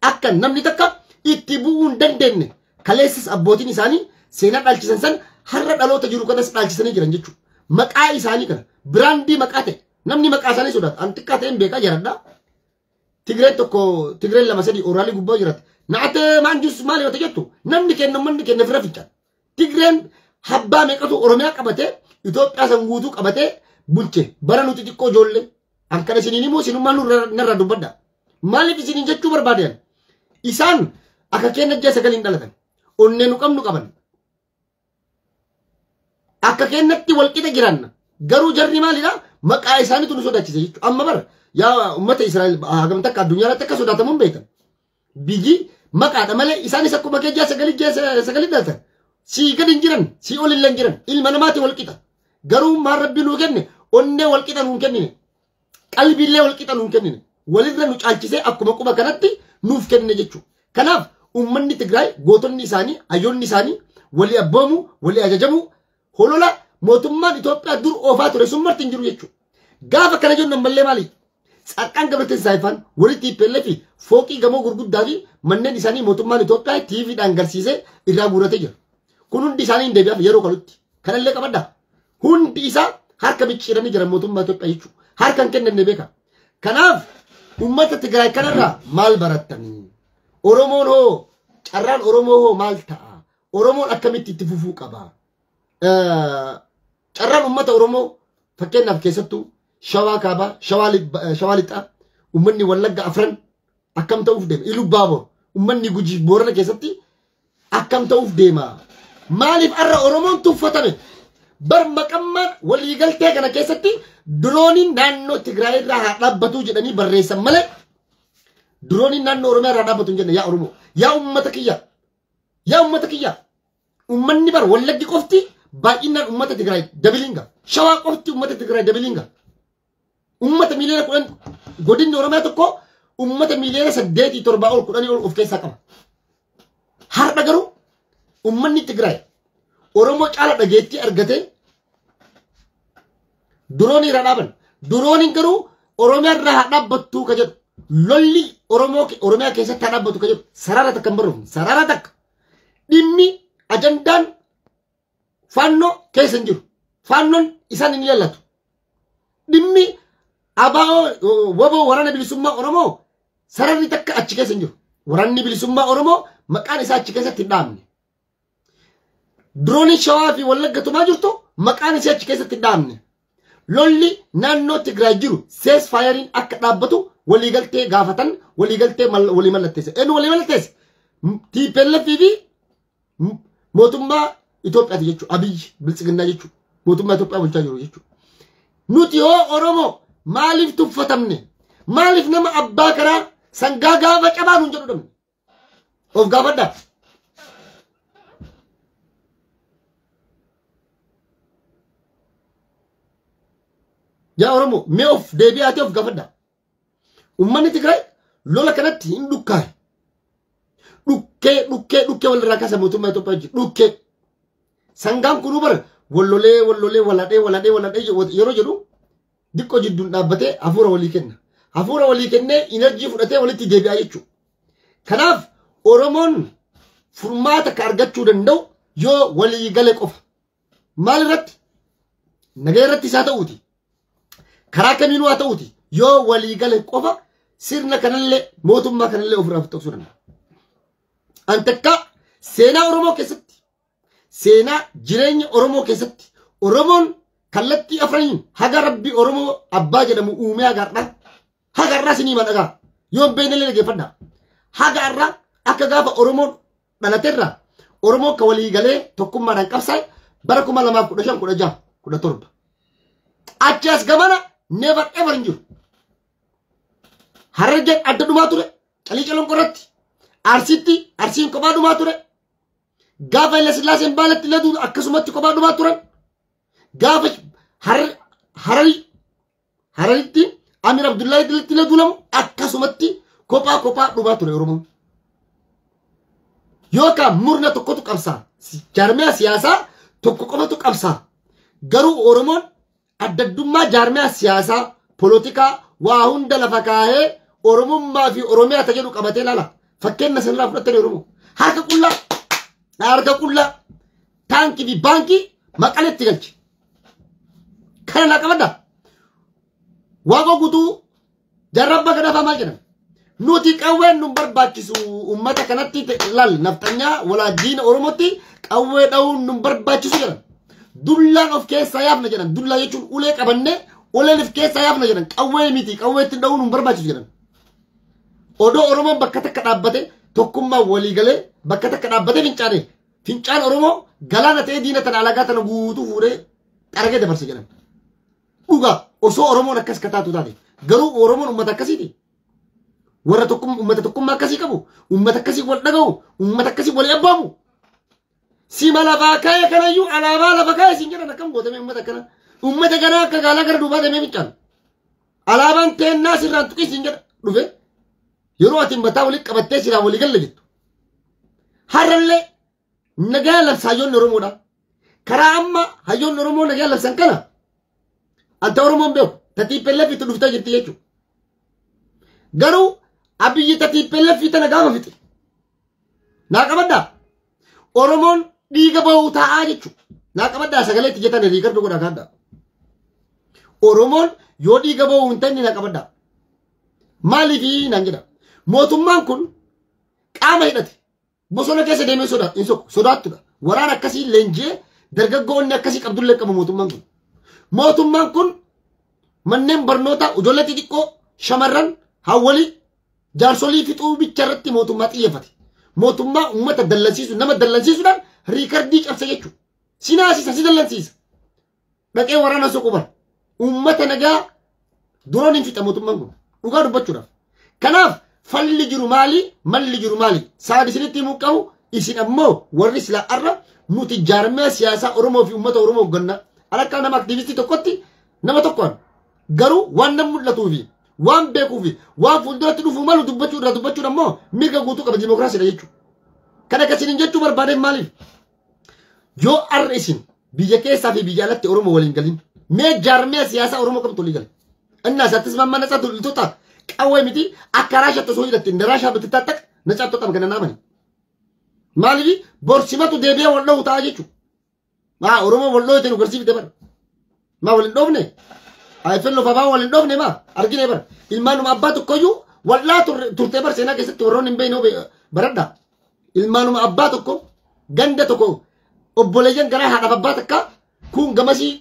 Akka namni takka itti bu'uu hin dandeenye kaleessas abbootiin isaanii seenaa dhaalchisan san har'a dhaloota jiru kanas dhaalchisanii jiran jechuudha. Maqaa isaanii kana biraandii maqaa ta'e namni maqaa isaanii sodaata. An xiqqaa ta'een beekaa jiradha. Tigreen tokko Tigreen lama sadii oraalii gubbaa jiraate. Naate maanjus maal yoo jettu namni kenna manni kenna fira ficha. Tigreen habbaa meeqatu Oromiyaa qabatee Itoophiyaa san guutuu qabatee bulche bara nuti xiqqoo ijoollee. An kana isiniin immoo isinummaa narraa dubbadha. Maaliif isiniin jechuu barbaadan? Isaan akka kenna ji'a sagaliin dhalatan. Onnee nu qabnu qaban. Akka kennatti walqixa jiran. Garuu jarri maalidha? Maqaa isaaniitu nu sodaachise jechuudha. Amma bara yaa uummata Israa'el hagam takka addunyaa irratti akka sodaatamuun beekan. Biyyi maqaadha malee isaanis akkuma kee ji'a sagalii dhalatan. Sii gadi hin jiran, sii ol illee hin jiran. Ilma namaati walqixa. Garuu maal rabbi nuu kenne onnee walqixa nuu kennine. Qalbiillee walqixa nuu kennine. Walirra nu caalchisee akkuma quba kanatti nuuf kenne jechuudha. Kanaaf uummanni Tigraay gootonni isaanii, hayyoonni isaanii walii abboomu, walii ajajamu, holola mootummaan Itoophiyaa dur oofaa ture sun marti hin jiru jechuudha. Gaafa kana jennu ammallee maali? Tsaadqaan Gabratinsaa'ee faan warri TPLF fi fooqii gamoo gurguddaa fi manneen isaanii mootummaan Itoophiyaa TVdhaan garsiisee irraa guuratee jira. Kun hundi isaanii hin deebi'aaf yeroo kanutti. Kanallee qabadhaa. Hundi isaa harka micciiranii jiran mootummaa Itoophiyaa jechuudha. Harka hin kennanne beeka. Kanaaf uummata Tigraay kanarraa maal barattanii? Oromoon hoo carraan Oromoo hoo maal ta'a? Oromoon akkamitti itti fufuu qaba? Carraan uummata Oromoo fakkeenyaaf keessattuu Shawaa Kaabaa, Shawaa Lixaa, uummanni Wallagga Afran akkam ta'uuf deema? Iluu Baabor, uummanni Gujii Boorana keessatti akkam ta'uuf deema? Maaliif har'a Oromoon tuffatame? Bar maqammaan waliigaltee kana keessatti dirooniin naannoo Tigraay irraa haa dhaabbatu jedhanii barreessan malee dirooniin naannoo Oromiyaa irraa dhaabbatu hin jenne. Yaa Oromoo, yaa uummata kiyya, yaa uummata kiyya, uummanni bar Wallaggi qofti baay'inaan uummata Tigraay dabiliinga, Shawaa qofti uummata Tigraay dabiliinga, uummata 10 miliyoona godinni Oromiyaa tokko uummata 8 miliyoona 7 ol 10 ol of keessaa qaba. Har'a garuu uummanni Tigraay Oromoo caala dhageettii argatee diroonii irraa dhaaban. Dirooniin garuu Oromiyaa irraa haa dhaabbattuu ka jedhu. Lolli Oromoo Oromiyaa keessatti haa dhaabbatu ka jedhu. Sarara takka hin barreeffamne. Sarara takka. Dhimmi ajandaan faannoo keessa hin jiru. Faannoon isaan hin ilaallatu. Dhimmi ABO WBO waraana bilisummaa Oromoo sararri takka achi keessa hin jiru. Waraanni bilisummaa Oromoo maqaan isaa achi keessatti hin dhaabne. Dirooniin Shawaa fi Wallagga tumaa jirtu maqaan isii achi keessatti hin dhaabne. Lolli naannoo Tigraay jiru ceasefire akka dhaabbatu waliigaltee gaafatan, waliigaltee walii mallatteesse. Eenyu walii mallatteesse? TPLF fi mootummaa Itoophiyaati jechuudha. Abiyyi biltsiginnaa jechuudha. Mootummaa Itoophiyaa bulchaa jiru jechuudha. Nuti hoo Oromoo maaliif tuffatamne? Maaliif nama abbaa karaa sangaa gaafa cabaa nuun jedhu dhabne? Of gaafadhaa. Yaa Oromoo, mee of deebi'aatee of gaafadhaa. Uummanni Tigraay Lola kanatti hin dhukkaa'e. Dhukkee dhukkee dhukkee walirraa kaasa mootummaa Itoophiyaa jiru dhukkee. Sangaan kunuu bara wallolee wallolee waladhee waladhee waladhee yeroo jedhu diqqoo jidduun dhaabbatee hafuura walii kenna. Hafuura walii kennee inerjii fudhatee walitti deebi'aa jechuudha. Kanaaf Oromoon furmaata ka argachuu danda'u yoo walii gale qofa. Maal irratti? Nagaa irratti isaa ta'uuti. Karaa kamiinuu haa ta'uuti. Yoo walii gale qofa sirna kanallee mootummaa kanallee ofirraa fixoksuu danda'a. Antakka seenaa Oromoo keessatti seenaa jireenya Oromoo keessatti Oromoon kallattii afraniin haga Rabbi Oromoo abbaa jedhamu uumee haga har'aa sinii madhagaa yoo hin beeknellee dhaggeeffadhaa. Haga har'aa akka gaafa Oromoon dhalateerraa Oromoo akka walii galee tokkummaadhaan qabsaa'e bara 2015 16 17. Achi as gamana never ever hin jiru. Harargeen adda dhumaa ture Calii Calonqoo irratti Arsiitti Arsiin kophaa dhumaa ture. Gaafa Haile Sillaaseen Baalatti illee akkasumatti kophaa dhumaa turan. Gaafa Hararitti Amir Abdullahi illee duulamu akkasumatti kophaa kophaa dhumaa ture Oromoon. Yookaan murna tokkotu qabsaa. Jaarmiyaa siyaasaa tokko qofatu qabsaa. Garuu Oromoon addaddummaa jaarmiyaa siyaasaa polotikaa waa hunda lafa kaahee Oromummaa fi Oromiyaa ta jedhu qabatee laala. Fakkeenya sanarraa fudhatanii Oromoo. Harka qullaa harka qullaa taankii fi baankii Maqaleetti galche. Kana naa qabadha. Waaqoo guutuu jarrabba gadaafaa maal jedhama? Nuti qawween nu barbaachisu uummata kanatti laal nafxanyaa walaa diina Oromootti qawwee dha'uun nu barbaachisu jedhan. Dullaan of keessaa yaafna jedhan. Dullaa jechuun ulee qabannee uleen of keessaa yaafna jedhan. Qawwee miti qawwee ittiin dha'uun nu barbaachisu jedhan. Odoo Oromoon bakka takka dhaabbate tokkummaa walii galee bakka takka dhaabbatee fincaane fincaan Oromoo galaana ta'ee diina tana alagaa tana guutuu fuudhee xaragee dabarse jedhan. Dhugaa osoo Oromoon akkas kataatu taate garuu Oromoon uummata akkasiiti. Warra uummata tokkummaa akkasii qabu, uummata akkasii wal dhaga'u, uummata akkasii walii abbaamu. Sima lafaa ka'e kanayyuu alaabaa lafa ka'e siin jedhan akkam gootame uummata akkana. Uummata kanaa akka gaalaa gara duubaa deemee fincaan. Alaabaan teennaa sirraan tuqii siin jedha dhufe. Yeroo ati mataa walii qabattee silaa walii galle jettu. Har'allee nagaa labsa hayyoonni Oromoodha. Karaa amma hayyoonni Oromoo nagaa labsan kana anta Oromoon beeku tatiippellee itti dhuftee jirti jechuudha. Garuu Abiyyi tatiippellee tana gaafa fixe. Naa qabaddaa. Oromoon dhiiga bahuu taa'aa jechuudha. Naa qabaddaa sagalee itti jettan riikardoo godhaa kaaddaa. Oromoon yoo dhiiga bahuu hin ta'in naa qabaddaa. Maaliifii naan jedha. Mootummaan kun qaama hidhate bosona keessa deemee sodaattudha. Waraana akkasii leenji'ee dargaggoonni akkasii qabdullee qabu mootummaan kun. Mootummaan kun manneen barnootaa ijoollee xixiqqoo shamarran hawwalii jaarsolii fixuu bicha irratti mootummaa xiyyeeffate. Mootummaa uummata dallansiisu nama dallansiisuudhaan riikardii cabse jechuudha. Si naasisa si dallansiisa. Dhaqee waraana soqu bara. Uummata nagaa duroon hin fixa mootummaan kun dhugaa dubbachuudhaaf. Kanaaf falli jiru maali? Malli jiru maali? Sa'ad isinitti himuu qabu isin ammoo warri silaa arra nuti jaarmiyaa siyaasaa Oromoo fi uummata Oromoo hoogganna. Alakkaa nama aktiivistii tokkotti nama tokkoon garuu waan nam mul'atuu fi waan beekuu fi waan fuulduratti dhufuu malu dubbachuu irraa dubbachuun ammoo mirga guutuu qaba dimookiraasiidha jechuudha. Kana akkasiin jechuu barbaadeen maaliif? Yoo arra isin biyya keessaa fi biyya alatti Oromoo waliin galin mee jaarmiyaa siyaasaa Oromoo qabdu walii gala. Innaa isaattis mamma natsaa tultoota qawwee miti akka raashaatti osoo hidhatte inda raashaa bittaa natsaa to'atan kana naamani. Maaliif borsimatu deebi'ee wal dha'u ta'a jechuudha. Maa Oromoo wal dha'u ta'e nu garsiifte bara. Maa wal hin dhoofne? Ayfelloo fafaa wal hin dhoofne maa argine bara. Ilmaanuma abbaa tokkoyyuu wallaa turtee bar seenaa keessatti warroonni hin beekne baradha. Ilmaanuma abbaa tokko ganda tokko obboleeyyan garaa haadhaaf abbaa takka kun gamasii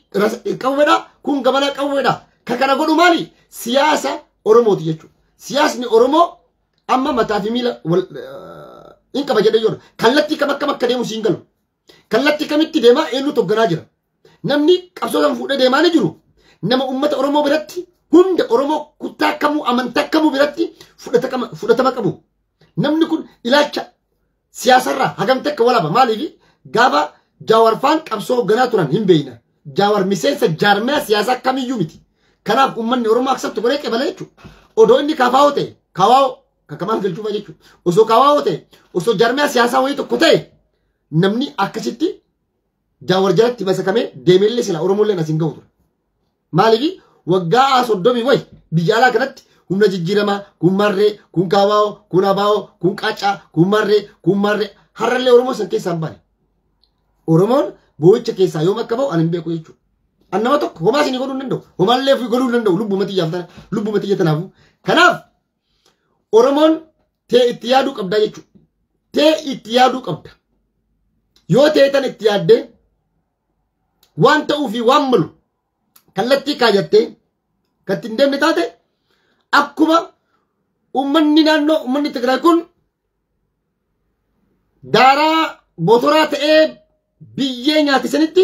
qawweedha kun gamanaa qawweedha. Ka kana godhu maali? Siyaasa Oromooti jechuudha. Siyaasni Oromoo amma mataa fi miila hin qaba jedhee jiru. Kallattii kam akkam akka deemu siin galu. Kallattii kamitti deemaa eenyutu hoogganaa jira. Namni qabsoo fuudhee deemaa ni jiru. Nama uummata Oromoo biratti hunda Oromoo kutaa kamuu amantaa kamuu biratti fudhatama qabu. Namni kun ilaalcha siyaasarraa hagamte akka walaaba. Maaliif gaafa Jaawarfaan qabsoo hoogganaa turan hin beekna. Jaawar miseensa jaarmiyaa siyaasaa kamiyyuu miti. Kanaaf uummanni Oromoo aksabtu godhee qeebala jechuudha. Odoo inni kafaa'oo ta'e kawaa'oo Kamaal Galchuu jechuudha. Osoo kaawwaa ta'e, osoo jaarmiyaa siyaasaa wayii tokko ta'e, namni akkasitti Jaawar jalatti masakamee deemeellee sila Oromoolleen asiin gahu ture. Maaliif waggaa 30 wayi biyya alaa kanatti humna jijjiiramaa kun marree, kun kaawwaa, kun abaa'oo, kun qaccaa, kun marree, kun marree har'allee Oromoo san keessaa hin baane. Oromoon boo'icha keessaa yoom akka bahu ani hin beeku jechuudha. An nama tokko homaa isinii godhuu hin danda'u. Homaallee ofii godhuu hin danda'u lubbuma xiyyaaf tana lubbuma xiyya tanaafu. Kanaaf Oromoon tee itti yaaduu qabda jechuudha. Tee itti yaaduu qabda. Yoo tee tan itti yaaddee waan ta'uu fi waan malu kallattii kaajattee kan ittiin deemne taate akkuma uummanni naannoo uummanni Tigraay kun daaraa botoraa ta'ee biyyee nyaate sanitti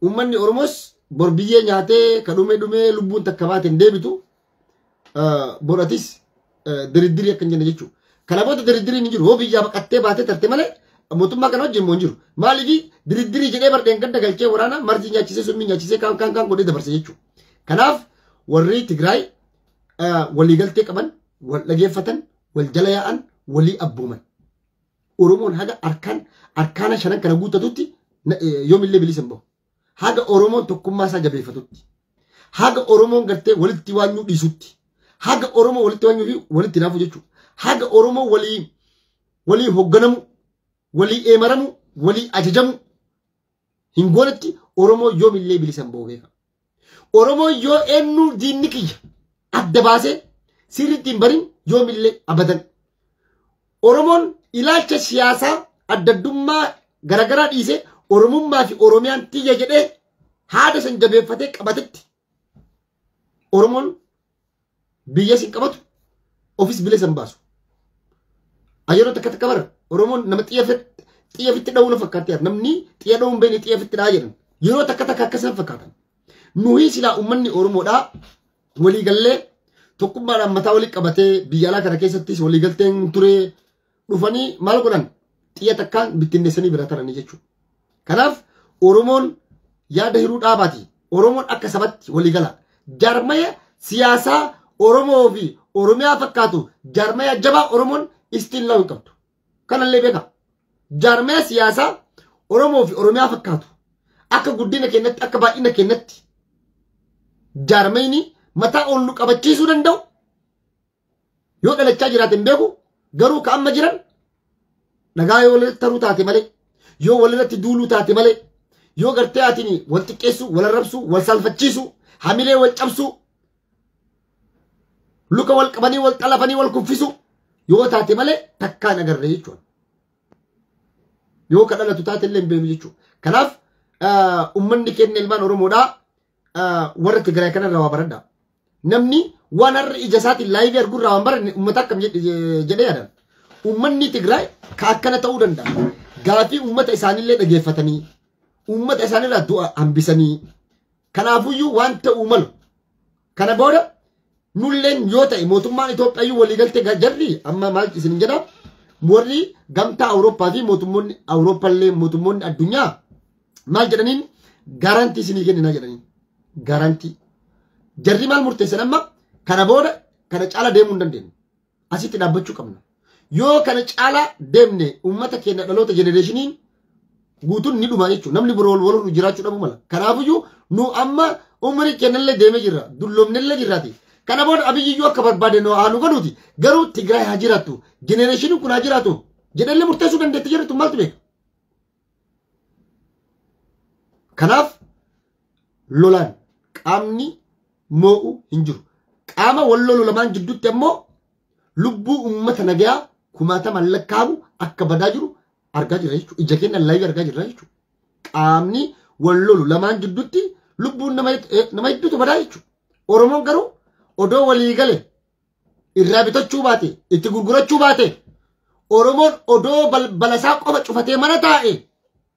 uummanni Oromoos bor biyyee nyaatee ka dhume dhumee lubbuun takka baate hin deebitu boratis diriddirii akka hin jenne jechuudha. Kana booda diriddiriin hin jiru. Hoo biyyaa baqattee baatee tarte malee mootummaa kana wajjin immoo hin jiru. Maaliif diriddirii jedhee bardeen gadda galchee waraana marzii nyaachisee summii nyaachisee kaan kaan kaan godhee dabarse jechuudha. Kanaaf warri Tigraay waliigaltee qaban, wal dhageeffatan, wal jala yaa'an, walii abbooman. Oromoon haga arkaana shanan kana guuttatutti yoomillee bilisa hin bahu. Haga Oromoon tokkummaa isaa jabeeffatutti. Haga Oromoon gartee walitti waanyuu dhiisutti. Haga Oromoo walitti waanyuu fi walitti naafu jechuudha. Haga Oromoo walii hoogganamu, walii eemaramu, walii ajajamu hin goonetti Oromoo yoomillee bilisa hin bahu beeka. Oromoo yoo eenyu diinni kiyya adda baasee sirriitti hin barin yoomillee abadan. Oromoon ilaalcha siyaasaa adda addummaa garaagaraa dhiisee Oromummaa fi Oromiyaan tiyya jedhee haada san jabeeffatee qabatetti Oromoon biyya sin qabatu ofis bilisa hin baasu. Yeroo takka takka bara Oromoon nama xiyyafitti dha'uu na fakkaatti. Namni xiyya dha'uu hin beekne xiyyafitti dha'aa jedhan. Yeroo takka takka akkasuma fakkaatan. Nuyi silaa uummanni Oromoodhaa waliigallee tokkummaadhaan mataa walii qabatee biyya alaa kana keessattis waliigalteen turee dhufanii maal godhan xiyya takkaan bittinneessanii bira taranii jechuudha. Kanaaf Oromoon yaada hiruu dhaabaati. Oromoon akka sabatti waliigala. Jaarmaya siyaasaa Oromoo fi Oromiyaa fakkaatu jaarmaya jabaa Oromoon istiin la'uu hin qabdu. Kanallee beeka. Jaarmaya siyaasaa Oromoo fi Oromiyaa fakkaatu akka guddina keenyatti akka baay'ina keenyatti jaarmayni mataa ol nu qabachiisuu danda'u yoo dhalachaa jiraate hin beeku garuu ka amma jiran dhagaa yoo walirratti taruu taate malee yoo walirratti duuluu taate malee yoo gartee atiin wal xiqqeessuu wal arrabsuu wal salfachiisuu hamilee wal cabsuu luka wal qabanii wal xalafanii wal kuffisuu yoo taate malee takkaan agarre jechuudha. Yoo ka dhalatu taate illee hin beeknu jechuudha. Kanaaf uummanni keenya ilmaan Oromoodhaa warra Tigraay kanarraa waa baradhaa. Namni waan har'a ija isaatiin laayivii arguurraa waan baranne uummata akkam jedhee yaadan. Uummanni Tigraay ka akkana ta'uu danda'a. Gaafii uummata isaaniillee dhageeffatanii uummata isaaniirraa du'a hambisanii kanaafuyyuu waan ta'uu malu. Kana booda nulleen yoo ta'e mootummaan Itoophiyaayyuu waliigaltee jarri amma maal isin jedha warri gamtaa Awurooppaa fi mootummoonni Awurooppaallee mootummoonni addunyaa maal jedhaniin gaarantii isinii kenninaa jedhaniin gaarantii. Jarri maal murteessan amma kana booda kana caala deemuu hin dandeenyu. Asitti dhaabbachuu qabna. Yoo kana caala deemne uummata keenya dhaloota jenereeshiniin guutuun ni dhuma jechuudha. Namni biroo wal jiraachuu dhabuu mala. Kanaafiyyuu nu amma umrii keenyallee deemee jirra. Dulloomnellee jirraati. Kana booda Abiyyiyyuu akka barbaade nu haa nu godhuuti. Garuu Tigraay haa jiraattu. Jenereeshiniin kun haa jiraatu. Jedhallee murteessuu dandeetti jirtu maaltu beeka? Kanaaf lolaan qaamni moo'u hin jiru. Qaama wal lolu lamaan jidduutti ammoo lubbuu uummata nagayaa kumaataman lakkaa'amu akka badaa jiru argaa jirra jechuudha. Ija keenya laayivii argaa jirra jechuudha. Qaamni wal lolu lamaan jidduutti lubbuun nama hedduutu badaa jechuudha. Oromoon garuu odoo walii gale irraa bitachuu baate itti gurgurachuu baate Oromoon odoo balbala isaa qofa cufatee mana taa'e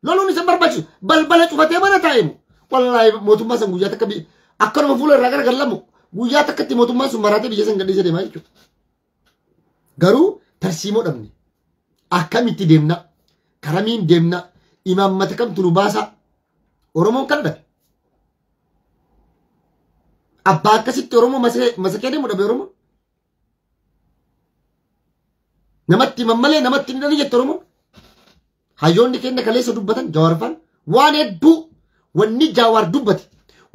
loluun isa barbaachisu balbala cufatee mana taa'e wallaahi mootummaa san guyyaa takka akkanuma fuula irraa garagalamu guyyaa takkatti mootummaan sun maraatee biyya san gadhiisee deemaa jechuudha. Garuu tarsiimoo dhabne akkamitti deemna karamiin deemna imaammata kamtu nu baasa Oromoon kana dhabe. Abbaa akkasitti Oromoo masakee deemu dhabe Oromoon. Namatti himan malee namatti hin hidhanii jette Oromoon. Hayyoonni keenya kaleessa dubbatan Jawaar faan waan hedduu wanni Jawaar dubbate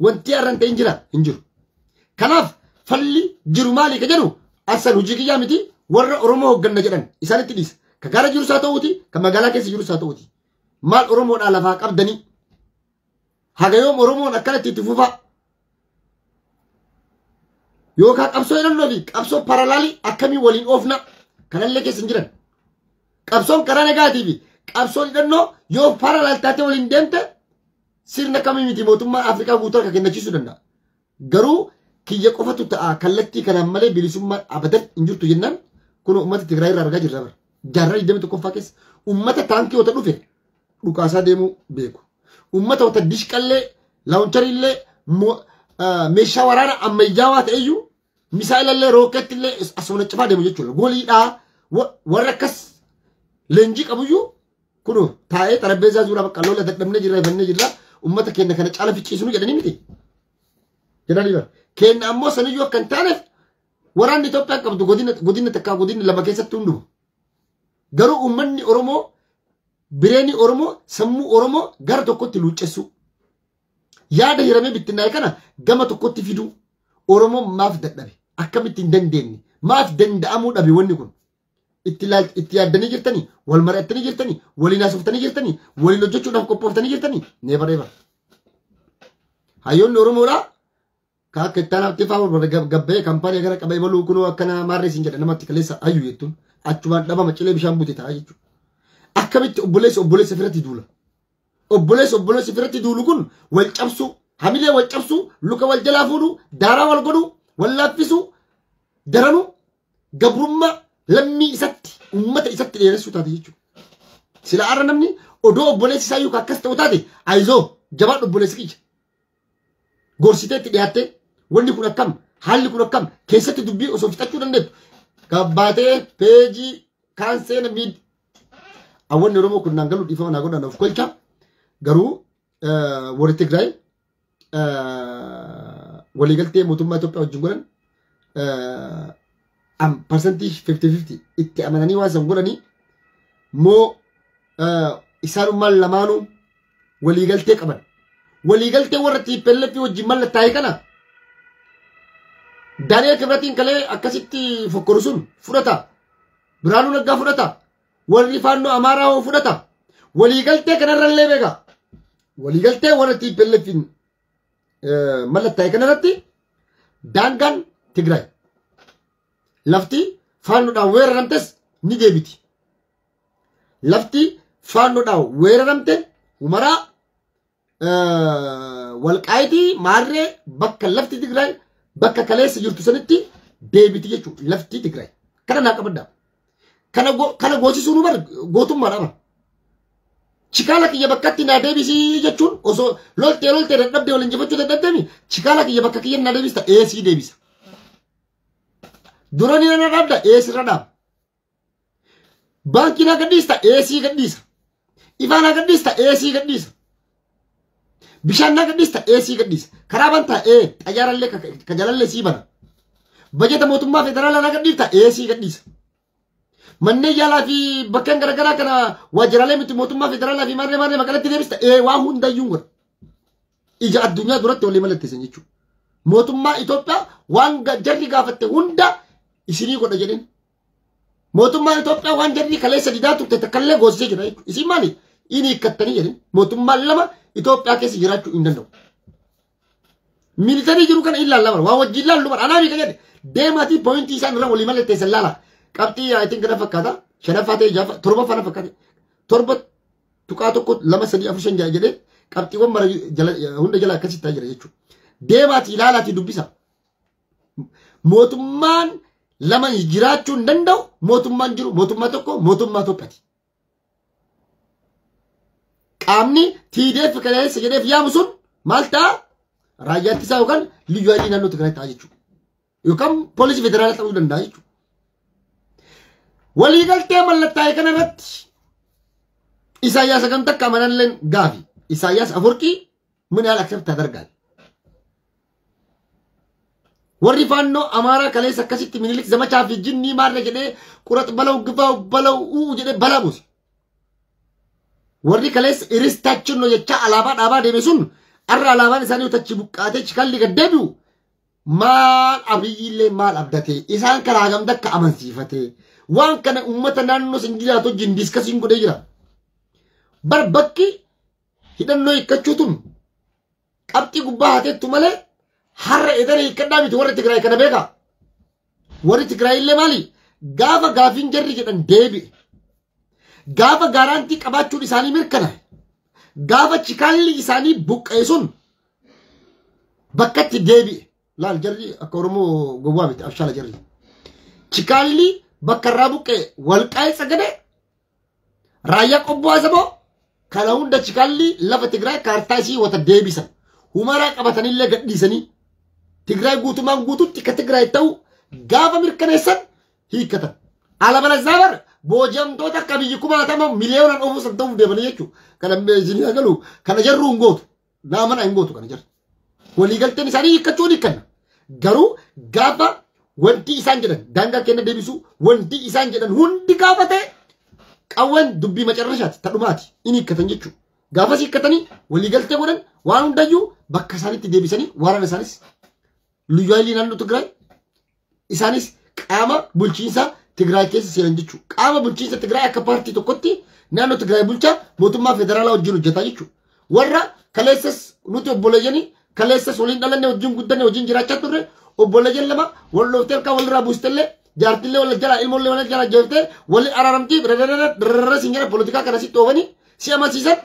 wanti har'a hin ta'in jira hin jiru. Kanaaf falli jiru maali ka jedhu asan hojii kiyyaa miti warra Oromoo hoogganna jedhan isaanitti dhiisa. Ka gaara jirus haa ta'uuti, ka magaalaa keessa jirus haa ta'uuti. Maal Oromoodhaa lafaa qabdanii? Haga yoom Oromoon akkanatti itti fufaa? Yookaan qabsoo hidhannoo fi qabsoo paralaalii akkamii waliin oofna? Kanallee keessa hin jiran. Qabsoon karaa nagaatii fi qabsoon hidhannoo yoo paralaal taatee waliin deemte sirna kamii miti mootummaa Afrikaa guutuu harka kennachiisuu danda'a. Garuu kiyya qofatu ta'a kallattii kanaan malee bilisummaan abadan hin jirtu jennaan kun uummata Tigraay irraa argaa jirra bara. Jaarraa 21ffaa keessa uummata taankii wata dhufe dhukaasaa deemuu beeku. Uummata wata dishqallee laawunchariillee meeshaa waraana ammayyaawaa ta'eyyuu misaa'ilallee rookeettillee asuma cafaa deemu jechuudha. Goliidhaa warra akkas leenjii qabuyyuu kun taa'ee xarapheezaa zuuraa bakka lola dadhabnee jirra ifannee jirra uummata keenya kana caala ficciisnu jedhanii miti. Jedhanii bara. Keenya ammoo saniyyuu akka hin taaneef waraanni Itoophiyaan qabdu godina takkaa godinni lama keessatti hundumu. Garuu uummanni Oromoo bireenii Oromoo sammuu Oromoo gara tokkotti luuccessuu. Yaada hiramee bittinnaa'e kana gama tokkotti fiduu. Oromoon maaf dadhabe? Akkamitti hin dandeenye? Maaf danda'amuu dhabe wanni kun? Itti yaaddanii jirtanii, wal mari'attanii jirtanii, waliin haasoftanii jirtanii, waliin hojjechuudhaaf qophooftanii jirtanii? Never ever. Hayyoonni Oromoodhaa ka akka itti aanaaf tifaa gabbee kaampaanii gara qabee baluu kunoo akkana maarree siin jedha namatti kaleessa hayyu jettuun achumaan dhabama cilee bishaan bute ta'a jechuudha. Akkamitti obboleessi obboleessa ofirratti duula? Obboleessi obboleessi ofirratti duulu kun wal cabsuu, hamilee wal cabsuu, luka wal jalaa fuudhuu, daaraa wal godhuu, wal laaffisuu, daranuu gabrummaa lammii isatti uummata isatti dheeressuu taate jechuudha. Sila har'a namni odoo obboleessi isaa yookaan akkas ta'u taate ayizoo jabaadhu obboleessi kiyya. Gorsitee itti dhiyaattee wanni kun akkam haalli kun akkam keessatti dubbii osoo fixachuu dandeettu gabbaatee peejii kaan seena miid. Awwanni Oromoo kun naan galuu dhiifama naa godhan of kolcha garuu warri Tigraay waliigaltee mootummaa Itoophiyaa wajjin godhan parsantii 50-50 itti amananii waan san godhanii moo isaanummaan lamaanuu waliigaltee qaban. Waliigaltee warra TPLF wajjin mallattaa'e kana Daani'el Kibratiin kalee akkasitti fokkoru sun fudhata. Biraanuu Naggaa fudhata. Warri Faannoo Amaaraa hoo fudhata. Waliigaltee kanarrallee beeka. Waliigaltee warra TPLFin mallattaa'e kanarratti daangaan Tigraay. Lafti faannoodhaan weeraramtes ni deebiti. Lafti faannoodhaan weeraramte Humaraa Walqaayitii Maarree bakka lafti Tigraay bakka kaleessa jirtu sanitti deebiti jechuudha. Lafti Tigraay. Kana naa qabaddaa. Kana goosisuu nu bar gootummaadha bara. Chikaala kiyya bakkatti naa deebisii jechuun osoo loltee loltee dadhabdee wal injifachuu dadhabdeemi chikaala kiyya bakka kiyya naa deebista eesii deebisa. Dura ni na dhaabda eesirra dhaaba. Baankii naa gadhiista eesii gadhiisa. Ifaa naa gadhiista eesii gadhiisa. Bishaan naa gadhiista eesii gadhiisa. Karaa bantaa ee xayyaarallee ka jalallee sii bana. Bajeta mootummaa federaalaa naa gadhiifta eesii gadhiisa. Manneen yaalaa fi bakkeen garaagaraa kana waajjiraalee miti mootummaa federaalaa fi maarree maarree magaalatti deebista ee waa hundayyuu godha. Ija addunyaa duratti walii mallatteessan jechuudha. Mootummaa Itoophiyaa waan jarri gaafatte hunda isinii godha jedheen. Mootummaan Itoophiyaa waan jarri kaleessa didaa turte takkallee goosisee jira jechuudha. Isin maali? Inni hiikkattanii jedheen. Mootummaan lama Itoophiyaa keessa jiraachuu hin danda'u. Militarii jiru kana ilaalla bara. Waa wajjin ilaallu bara. Anaa beeka jedhe. Deemaatii pooyintii isaan irra walii mallatteessan laala. Qabxii yaa'itiin kana fakkaata. Shanaffaa ta'e jaafa torbaffaa na fakkaate. 7.1 2 3 4 5 6 jedhee qabxiiwwan mara hunda jala akkasitti taa'ee jira jechuudha. Deemaatii ilaalaatii dubbisa. Mootummaan lama jiraachuu hin danda'u. Mootummaan jiru mootummaa tokko mootummaa Itoophiyaati. Qaamni TDF kaleessa jedheef yaamu sun maal ta'a? Raayyaa ittisaa yookaan liyyuu hayilii naannoo Tigraay ta'a jechuudha. Yookaan poolisii federaalaa ta'uu danda'a jechuudha. Waliigaltee mallattaa'e kana irratti Isaayyaas hagam takka amanalleen gaafi. Isaayyaas Aforqii min yaal accept tadargaal. Warri faannoo Amaaraa kaleessa akkasitti Minilik zamachaa fi jinnii maarra jedhee qurat balaw gifaa balaw uu jedhee balaa buuse. Warri kaleessa iristaachinno jechaa alaabaa dhaabaa deeme sun arra alaabaan isaanii utachi buqqaatee chikalli gad deebi'u maal Abiyyiillee maal abdatee isaan karaa hagam dakka amansiifatee waan kana uummata naannoo sin jiraatu wajjin diiskasiin godhee jira. Bar bakki hidhannoo hiikkachuu tun qabxii gubbaa haateettu malee har'a edana hiikkadhaa miti warri Tigraay kana beekaa. Warri Tigraay illee maali? Gaafa gaafiin jarri jedhan deebi'e. Gaafa gaaraantii qabaachuun isaanii mirkanaa'e. Gaafa chikaalli isaanii buqqa'e sun bakkatti deebi'e. Laal jarri akka Oromoo gowwaa miti abshaala jarri. Chikaalli bakka irraa buqqa'e walqaa'ee sagade raayyaa qobboo asaboo kana hunda chikaalli lafa Tigraay kaartaa isii wata deebisan. Humaraa qabatanillee gadhiisanii Tigraay guutumaan guututti ka Tigraay ta'u gaafa mirkaneessan hiikkatan. Alabalazaa bar booji'amtoota akka biyyi kumaatama miliyoonaan oofuu san ta'uuf deemanii jechuudha. Kana isin galu kana jarruu hin gootu. Naamana hin gootu kana jarru. Waliigalteen isaanii hiikkachuu ni hiikkanna. Garuu gaafa wanti isaan jedhan daangaa kenna deebisuu wanti isaan jedhan hundi gaafa ta'e qawwan dubbii macarrashaati tadhumaati inni hiikkatan jechuudha. Gaafas hiikkatanii waliigaltee godhan waan hundayyuu bakka isaanitti deebisanii waraana isaanis luyyaayilii naannoo Tigraay isaanis qaama bulchiinsa Tigraay keessa seenan jechuudha. Qaama bulchiinsa Tigraay akka paartii tokkotti naannoo Tigraay bulchaa mootummaa federaalaa wajjin hojjetaa jechuudha. Warra kaleessas nuti obboleeyyanii kaleessas waliin dhalanne wajjin guddanne wajjin jiraachaa turre obboleeyyan lama wal dhooftee harkaa walirraa buustellee jaartillee wal jalaa ilmoollee wal jalaa jeeftee waliin araaramtii rarrarra siin jedha poolitikaa kana sitti oofanii si amansiisan.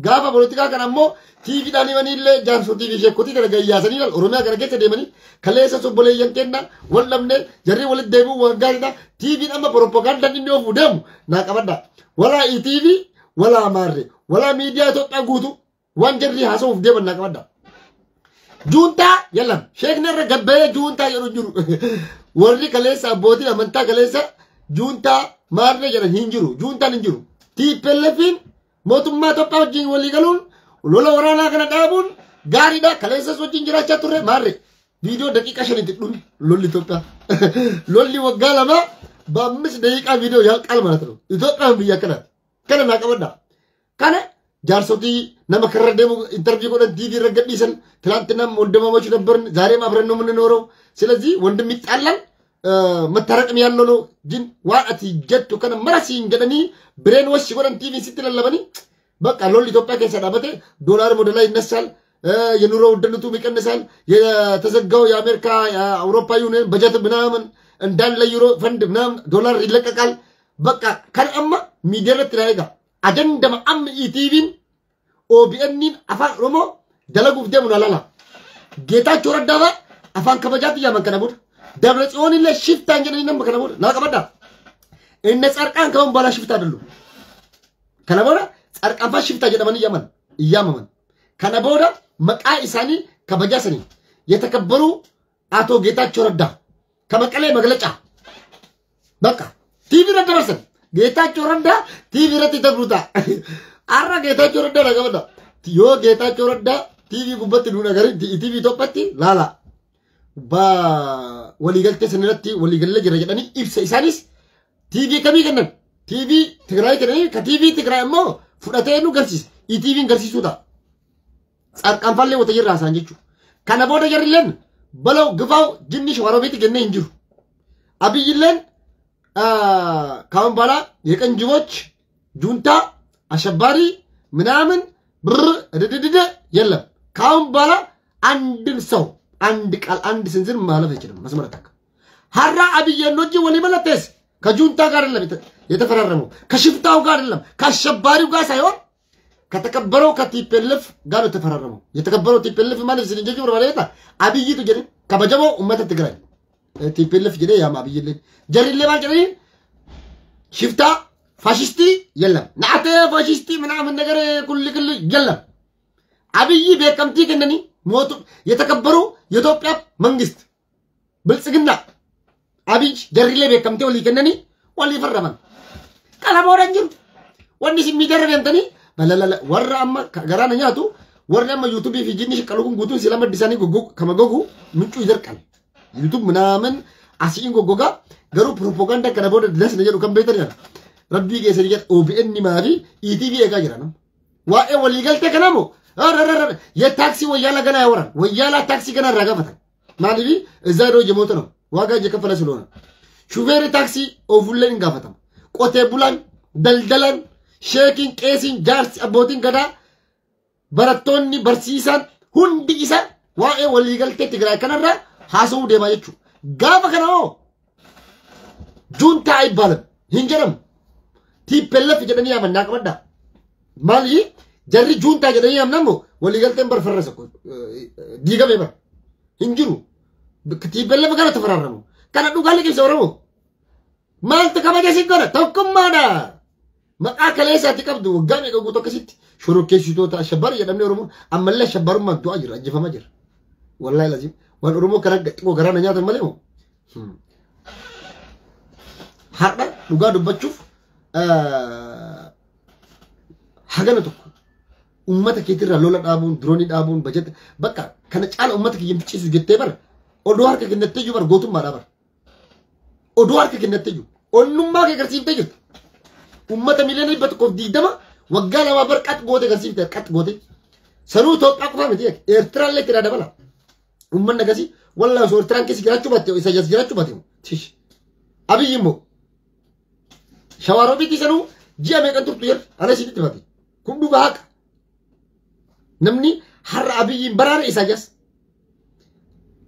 Gaafa poolitikaa kana ammoo tiiviidhaan himanii illee jaarsotii fi sheekotii kana gayyaasanii ilaal Oromiyaa kana keessa deemanii kaleessa obboleeyyan kenna wal dhabne jarri walitti deebi'uu waan gaariidha. Tiiviin amma propagandaan inni oofuu deemu naa qabadha. Walaa ETV walaa Amaarre walaa miidiyaa Itoophiyaa guutuu waan jarri haasa'uuf deeman naa qabadha. Juuntaa yallam sheekni irra gabbee juuntaa jedhu jiru. Warri kaleessa abbootiin amantaa kaleessa juuntaa maarree jedhan hin jiru. Juuntaan hin jiru. TPLFin mootummaa Itoophiyaa wajjin walii galuun lola waraanaa kana dhaabuun gaariidha. Kaleessas wajjin jiraachaa turre maarree. Viidiyoo daqiiqa shanitti dhume lolli Itoophiyaa. Lolli waggaa lama baammis daqiiqaa viidiyoo yaalqaal mana ture. Itoophiyaan biyya akkanaati. Kana naa qabadha. Kana jaarsotii nama karra deemu interview godhan ቲቪ irra gadhiisan ትላንትናም ወንድማማች ነበርን፣ ዛሬም አብረን ነው የምንኖረው። ስለዚህ ወንድም ይጣላል መታረቅም ያለው ነው። ግን waan ati jettu kana mara siin jedhanii brainwash godhan ቲቪ sitti lallabanii በቃ lolli Itoophiyaa keessa dhaabate ዶላር ወደ ላይ ይነሳል፣ የኑሮ ውድነቱም ይቀንሳል። የተዘጋው የአሜሪካ የአውሮፓ ዩኒየን በጀት ምናምን እንዳለ ዩሮ ፈንድ ምናምን ዶላር ይለቀቃል። በቃ kan amma miidiyaa irratti na eega. Ajandama amma ETV'n OBN'n afaan Oromoo dalaguuf deemu na lala. Geetaachoo Raddaa fa'a afaan kabajaatti yaaman kana booda. Dabra Tsiyoon illee shiftaan jedhanii nama kana booda naa qabadhaa. Inni Tsarqaan ka'uun balaa shiftaa dallu. Kana booda Tsarqaan fa'a shiftaa jedhamanii yaaman yaamaman. Kana booda maqaa isaanii kabajaa sanii የተከበሩ አቶ ጌታቸው ረዳ ከመቀሌ መግለጫ በቃ ቲቪ ረዳ ደርሰን ጌታቸው ረዳ ቲቪ ረቲ ተብሩታ አራ ጌታቸው ረዳ ለገበዳ ዮ ጌታቸው ረዳ ቲቪ ጉበት ዱ ነገር ቲቪ ኢትዮጵያቲ ላላ ባ ወሊገልቴ ስንረቲ ወሊገለ ጅረ jedhanii ibsa isaanis ቲቪ kamii kennan ቲቪ ትግራይ kennanii ka ቲቪ ትግራይ immoo fudhatee nu garsiisa ETV'n garsiisuu ta'a. Tsarqaan fallee wata jirra haasa'an jechuudha. Kana booda jarrilleen balaw gifaaw jinni shawaroobeetti kennee hin jiru. Abiyyilleen ካሁን በኋላ የቀን ጅቦች ጁንታ አሸባሪ ምናምን ብር ድድድድ የለም። ካሁን በኋላ አንድን ሰው አንድ ቃል አንድ ስንዝር ማለፍ አይችልም። መስመር ታክ ሀራ አብይ ኖጂ ወሊ መለቴስ ከጁንታ ጋር አይደለም የተፈራረመው፣ ከሽፍታው ጋር አይደለም፣ ከአሸባሪው ጋር ሳይሆን ከተከበረው ከቲፒኤልኤፍ ጋር ነው የተፈራረመው። የተከበረው ቲፒኤልኤፍ ማለት ስንጀጁ በርባሌታ አብይቱ ጀደ ከበጀሞ ኡመተ ትግራይ ቲፒኤልኤፍ ጀደ ያም አብይልን ጀሪሌ ባልጀሪ ሽፍታ ፋሽስቲ የለም ናተ ፋሽስቲ ምናምን ነገር ኩል ክል የለም። አብይ ቤቀምቲ ከነኒ ሞቱ የተከበሩ የኢትዮጵያ መንግስት ብልጽግና አብይ ጀሪሌ ቤቀምቲ ወሊ ከነኒ ወሊ ፈረመን ቀለሞረን ጅሩ ወኒ ሲሚደረብ እንተኒ balalala warra amma garaana nyaatu warri amma yuutuubii fi jinni shiqqalu kun guutuun sila maddi isaanii gogu kama gogu miccuu jarqan. YouTube ምናምን asiin goggogaa garuu propaganda kana booda dasna jedhu kan beektan jedha. Rabbii keessanii jedha OBN maafi ETV eegaa jira nama. Waa'ee waliigaltee kanaa moo የታክሲ ወያላ ገና ያወራል። ወያላ ታክሲ ገና ራጋፈታል። ማለቢ እዛ ሄዶ እየሞተ ነው ዋጋ እየከፈለ ስለሆነ ሹፌር ታክሲ ኦፉለን እንጋፈተም ቆቴ ቡላን ደልደላን ሼኪን ቄሲን ጃርሲ አቦቲን ገዳ barattoonni barsiisaan hundi isa waa'ee waliigaltee Tigraay kanarraa haasa'uu deemaa jechuudha. Gaafa kana hoo juuntaa አይባልም hin jedhamu. TPLF jedhanii yaaman naa qabadhaa. Maali jarri juuntaa jedhanii yaamnan moo waliigalteen bar farrasa diigame bar hin jiru. TPLF kana tafararramu. Kana dhugaa liqimsa Oromoo. Maaltu kabaja si godha tokkummaadha. Maqaa kaleessaatti qabdu waggaa meeqa guutuu akkasitti shororkeessitoota ashabbaar jedhamne Oromoon ammallee ashabbaarummaan du'aa jira ajjeefamaa jira. Wallaahi laziim waan Oromoo kana xiqqoo garaa na nyaatan malee moo. Har'a dhugaa dubbachuuf hagana tokko uummata keetirraa lola dhaabuun diroonii dhaabuun bajeta bakka kana caala uummata kiyya fichiisu jettee bara odoo harka kennattee jiru bara gootummaadhaa bara. Odoo harka kennattee jiru onnummaa kee agarsiiftee jirta. Ummata miliyoona 120 waggaa lama bar qax goote agarsiifte qax goote. Sanuu Itoophiyaa qofa miti Eertiraallee itti dabala. Uummanni akkasii wallaahi osoo Eertiraan keessa jiraachuu baatte Isaayyaas jiraachuu baatte tish. Abiyyi immoo Shawaroobiitti sanuu ji'a meeqan turtu jedhu ana isitti baate. Kun dhugaa haqa. Namni har'a Abiyyiin baraare Isaayyaas.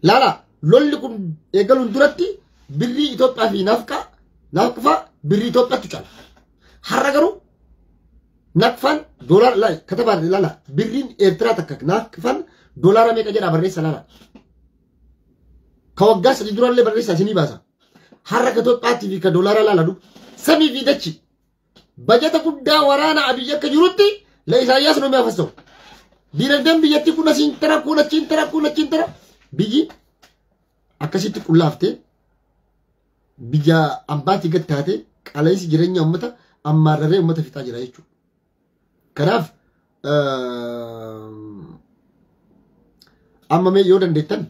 Laala lolli kun eegaluun duratti birrii Itoophiyaa fi naafqaa birrii Itoophiyaatu caala. Har'a garuu naqfaan doolaara laala katabaa laala birriin Eertiraa takka naqfaan doolaara meeqa jedhaa barreessa laala. Ka waggaa sadii duraallee barreessa isinii baasa. Har'a ka Itoophiyaatii fi ka doolaara laala du samii fi dachi bajata guddaa waraana Abiyyi akka jirutti la Isaayyaas nu mi'aafasa'u. Diinagdeen biyyattii kun asiin tara kun achiin tara kun achiin tara biyyi akkasitti qullaaftee biyya ambaatii gad taate qaala'insi jireenya uummata ammaarraree uummata fixaa jira jechuudha. Kanaaf amma mee yoo dandeettan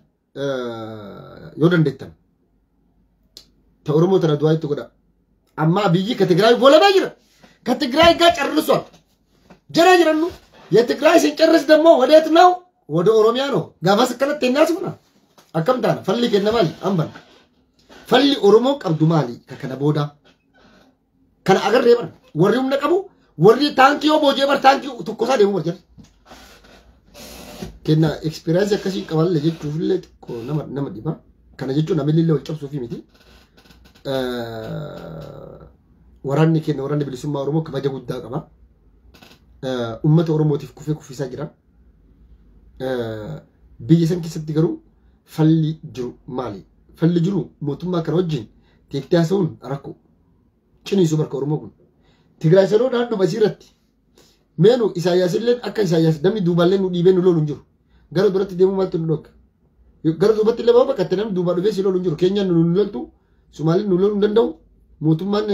ta Oromoo tana du'aa itti godha. Amma Abiyyi ka Tigraay goolabaa jira. Ka Tigraay gaa ጨርሷል። ጀራ jirannu የትግራይ ሲጨርስ ደግሞ ወዴት ነው? ወደ ኦሮሚያ ነው። ጋፋስ ከለተ እናስቡና akkam taana falli kenna maali amban falli Oromoo qabdu maali ka kana booda kana agarree bar warri humna qabu warri taankii yoo boojee bar taankii tokkosaa deemu bar jira. Kenna experience akkasii qaballe jechuufillee xiqqoo nama dhiba. Kana jechuun namni illee wal cabsuufi miti. Waraanni kenna waraanni bilisummaa Oromoo kabaja guddaa qaba. Uummata Oromootiif kufee kuffisaa jira. Biyya san keessatti garuu falli jiru maali? Falli jiru mootummaa kana wajjin teektee haasa'uun rakkoo. Ciniisu barka Oromoo kun. Tigraay sanoo naannoo asirratti. Meenu Isaayyaas illee akka Isaayyaas namni duubaallee nu dhiibee nu lolu hin jiru. Gara duratti deemuu maaltu nu dhorka? Gara duubatti illee bahu bakka namni duubaa dhufee si lolu hin jiru. Keenyaan nu loltu, Somaaliin nu loluu hin danda'u, mootummaan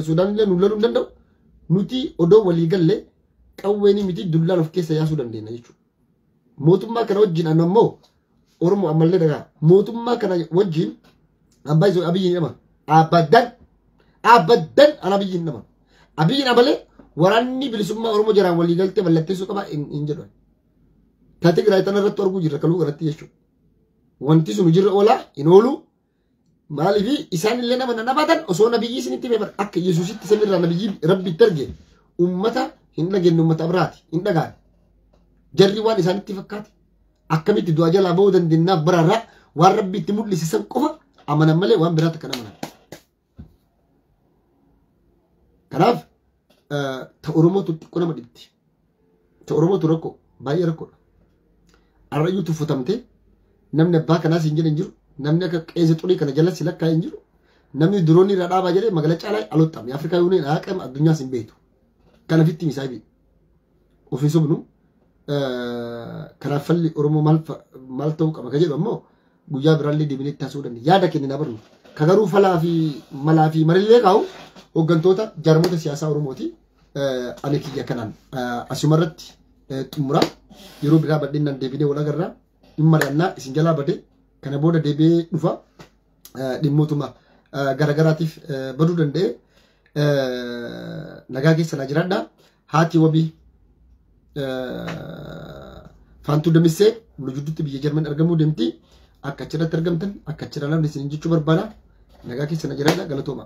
Sudaan illee nu loluu hin danda'u. Nuti odoo walii gallee qawweenii miti dullaan of keessa yaasuu dandeenya jechuudha. Mootummaa kana wajjin anu ammoo Oromoo ammallee dhagaa mootummaa kana wajjin abbaa isoo Abiyyiin dhama. Abaddan abaddan ana Abiyyiin dhama. Abiyyiin amalee waraanni bilisummaa Oromoo jaraan walii galtee mallatteessuu qaba hin jedhu. Ta Tigraay tana irratti arguu jirra kaluu kanatti jechuudha. Wanti sun jirra oolaa hin oolu. Maaliif isaan illee nama nabatan osoo nabiyyi isinitti himee akka Yesuusitti samiirraa nabiyyi Rabbitti arge uummata hin dhageenye uummata biraati hin dhagaan. Jarri waan isaanitti fakkaate akkamitti du'a jalaa bahuu dandeenyaaf baraarraa waan Rabbi itti mul'ise san qofa amanan malee waan biraatti kan amanan. Kanaaf ta Oromootu xiqqoo nama dhibdi. Ta Oromootu rakkoo baay'ee rakkoodha. Har'ayyuu tuffatamtee namni abbaa kanaas hin jedhan jiru namni akka qeessa xurii kana jala si lakkaa'e hin jiru namni diroonii irraa dhaabaa jedhee magaalaa caalaa aloottame Afrikaa yuuniin haaqame addunyaas hin beektu. Kanafitti misaa bi. Ofii sobnu kanaaf falli Oromoo maal ta'uu qaba ka jedhu ammoo guyyaa biraallee deebinee itti haasa'uu dandeenya. Yaada kenninaa barnu. Ka garuu falaa fi malaa fi marillee kaa'u hooggantoota jaarmota siyaasaa Oromooti. Ani kiyya kanaan asumarratti xumura yeroo biraa badheenaan deebinee wal agarraa hin mari'annaa isin jalaa badee Kana booda deebi'ee dhufa dhimmootuma garagaraatiif baduu danda'e. Nagaa keessa naa jiraadha. Haati wabii Faantuu Damissee Lujuddutti biyya Jarman argamuu deemti. Akka achirratti argamtan akka achirra namni isin jechuu barbaada. Nagaa keessa na jiraadha, galatooma.